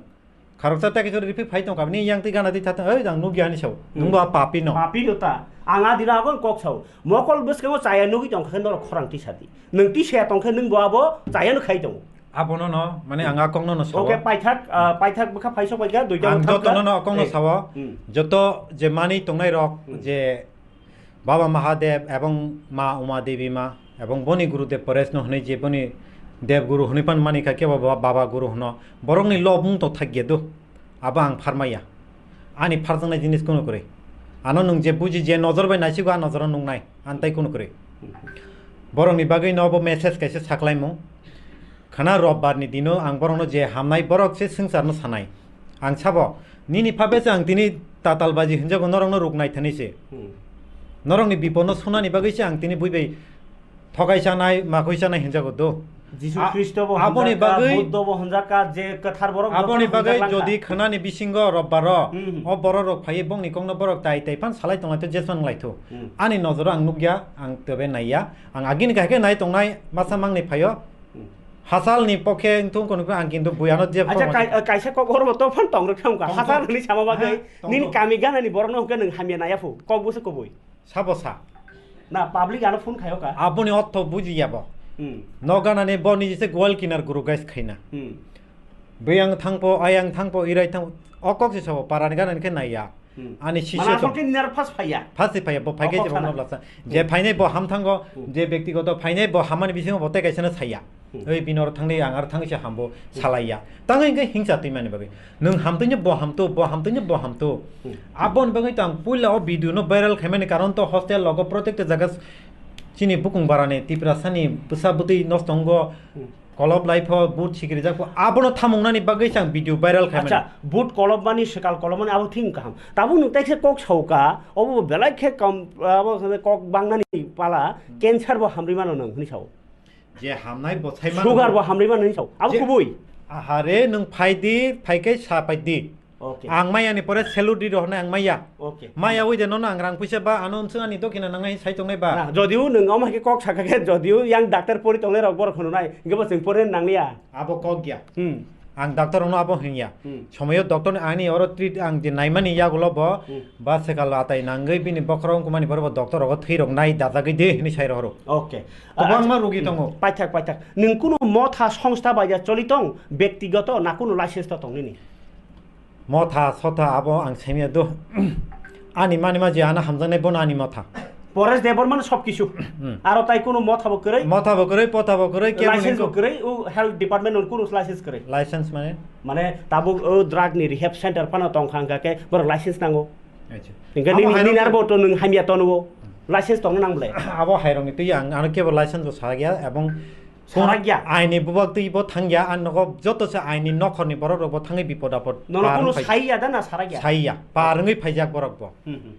Kharoksa ta kisa ripi phai tongkha ni yang tei gana tei thata oi jang nukya ni sao. Hmm. Nwng bo a papi no. Papi no ta. Ang a dina agon kok sao. Mokol bwskango chaya nugwi tongkha khe norok khorang tisadi. Nwng tisaya tongkhe nwng bo abo chaya no khai tongo. Abono no, mane ang a kokno no sao. Oke, paithak, ah, paithak bwkha phaisok paikha, duita Ang thangkha. Jotono no kokno Eh. sao. Hmm. Joto je mani tongnai rok, Hmm. je Baba Mahadev ebong Ma Uma Devi ma, ebong boni Gurudev Paresh no hwnwi je boni Dev Guru hwnwi pan mani kha kebo ba-, Baba Guru hwno. Borokni lobung to thakya do. Abo ang pharmaiya. Ani pharjaknai jinis kunu kwrwi. Ano nwng je buji je nojor bai naisigo a nojoro nuknai. Antai kunu kwrwi. Borokni bagwi no bo message kaisa saklaimung. Khana robbar ni dino ang borokno je hamnai borok se swngcharno sanai. Ang sabo, nini phabe se ang tini tatal baji hinjago norokno ruk nai thani se. Hmm. Norokni bipodno sunani bagwi se ang tini bui bai thokai sanai, makoi sanai hinjago do. Jisu A-, Khristo bo aboni hinjakha, bagwi Buddho bo hinjakha, je kwthar borok Aboni jotono bagwi hinjak langkha. Jodi khwnani bisingo robbaro, Hmm. o borok rok phaiwi bongni kokno borok tai tai phan salai tonglaitho, jesman wnglaitho. Hmm. Ani nojoro ang nukya, ang tobe naiya. Ang agini kahai khe nai tongnai masa mangni phaio. Hmm. Hasalni pokhe wngthung kono ang kintu buyano je Acha phone kai-, kaisa kok oro to phan tong rok thangka. Tong, Hasal tong. Ni sama bagwi Ha, tong, nini tong. Kami ganani borokno hwnkhe nwng hamya naya phu. Kok busa kubui. Sabo sa. Na public ano phone khayo ka. Aboni ortho buji ya bo. Hmm. No ganani bo niji se gwal kinar guru guys khaina. Hmm. Beyang thangpo, ayang thangpo, irai thangpo. O kok se sabo parani ganani khe naiya. Hmm. Ani sisyo Mana tong. Asol khe nini aro phas phaiya. Phas se phaiya, bo phaikhe Okhok je bo sana. Nobla sa. Je Hmm. phainai bo ham thango, Hmm. je bektigoto phainai bo hamani bisingo bo tei kaisa no saya. Hmm. Oi bini aro thangdi ang aro thangwi se hambo Hmm. salaiya. Tangwi hingkhe hingsa twi mani bagwi. Nwng hamtwino bo hamto, bo hamtwino bo hamto. Hmm. Aboni bagwi to ang puila o video no viral khaimani karon to hostel logo protect jaga s-, chini bukung barani Tiprasani bwsa bwtwi nosto wngo. Hmm. Kolop lai pho, boot sikiri jak pho, abono thamungnani bagwi se ang video viral khai mani. Acha, boot kolop mani, swkal kolop mani abo thing kaham. Tabuk nwng tekse kok sauka, obo belai khe kam, abo kok bangnani pala, Hmm. cancer bo hamri mano nwng hwnwi sao. Je hamnai bo sai mano. Sugar bo hamri mano hwnwi sao. Abo Je kubui. Ahare, nwng phai di, phai khe sa pai di. Okay. Ang maya ni pore salute riro hwnwi ang maya. Okay. Maya ui de nono ang rang puisa ba ano umsung ani dokhina nangnai sai tongnai ba. Na, jodiu nwng omo hai khe kok sakha khe, jodiu yang doctor pori tongnai rok borok hwnwi nai, hwnkhe bo chwng pori nang liya. Abo kok ya. Hmm. Ang doctor ono abo hwnya. Hmm. Somoyo doctor ni ani oro treat ang je naimani yagulo bo Hmm. ba sekal atai nangwi bini bokhorok wngkha mani borok bo doctor rogo thwi rok nai dajagwi de hwnwi sai rohoro. Okay. Kwbangma Ah, rugi hmm. tongo. Paithak, paithak. Nwng kunu motha songstha bai ya choli tong, bektigoto na kunu license to tong nini? Motha sotha abo ang saimya do. Ani mani ma je ano hamjaknai bono ani motha. Paresh Debbarma no sob kisu. Hmm. Aro tai kunu motha bo kwrwi. Motha bo kwrwi, potha bo kwrwi, kebo License ningko. Bo kwrwi, o health department no kunu license kwrwi. License mane? Mane tabuk o drug ni rehab center phano tong kha hwnkha khe borok license nango. Acha. Hwnkhe Abo nini, hairok nini arbo to nwng hamya tono. License tongna nang bwle. Abo hairok ni twi ang ano kebo license bo sarak ya ebong Sarak ya. Aini bubak twi bo thang ya, ang nogo joto se aini nokhor ni borok rok bo thangwi bipod apod Nono par kunu wng phai-, sai ya da na sarak ya? Sai ya, par wngwi phaijak borok bo. Hmm, hmm.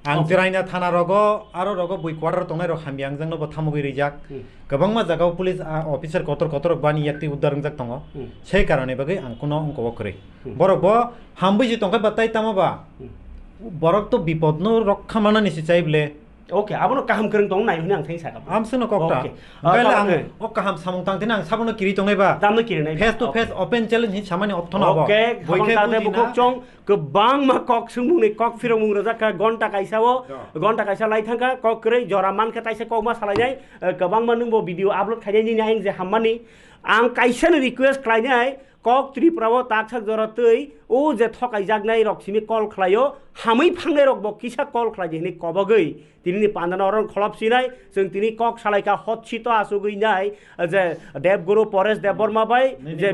Ang Okay. Chiraina thana rogo, aro rogo bui quarter tongnai rok hamya ang jang no bo thamugwi rijak. Hmm. Kwbangma jaga o police, ah, officer kotor kotor rok bani yak twi uddar wngjak tongo. Hmm. Sei karone bagwi ang kuno wngko o kwrwi. Hmm. Borok bo hambwi se tongkha ba tai tamo ba. Hmm. Borok to bipod no rokha manani se chai ble. Okay, abono kaham kwrwng tong nai hwnwi ang thani sakha. Amswkno kok ta. Okay. Hwnkhe Ah, le ang eh. O kaham samung tang tini ang sabono kiri tongnai ba. Tamno kiri nai. Face to Okay. Face open challenge hin samani opthono abo. Okay, Boi khe khamang ta de buji bukhuk na. Chong kwbangma kok swngmung ni kok phirokmung rwjak kha gonta kaisa o. Ja. Gonta kaisa lai thang kha kok kwrwi jora man kha taisa kok ma salai nai. Eh, kwbangma nwng bo video upload khai nai nini ayang je hammani. Ang kaisa no request khlai nai. Kok Tripura o taksak jora twi o je thokai jaknai rok simi call khlaio, hamwi phangnai rok bo kisa call khlai di hwnwi kobogwi tini ni pandano oro kholop sinai, chwng tini kok salai kha hot sito asugwi nai je Dev Guru Paresh Debbarma bai Nini je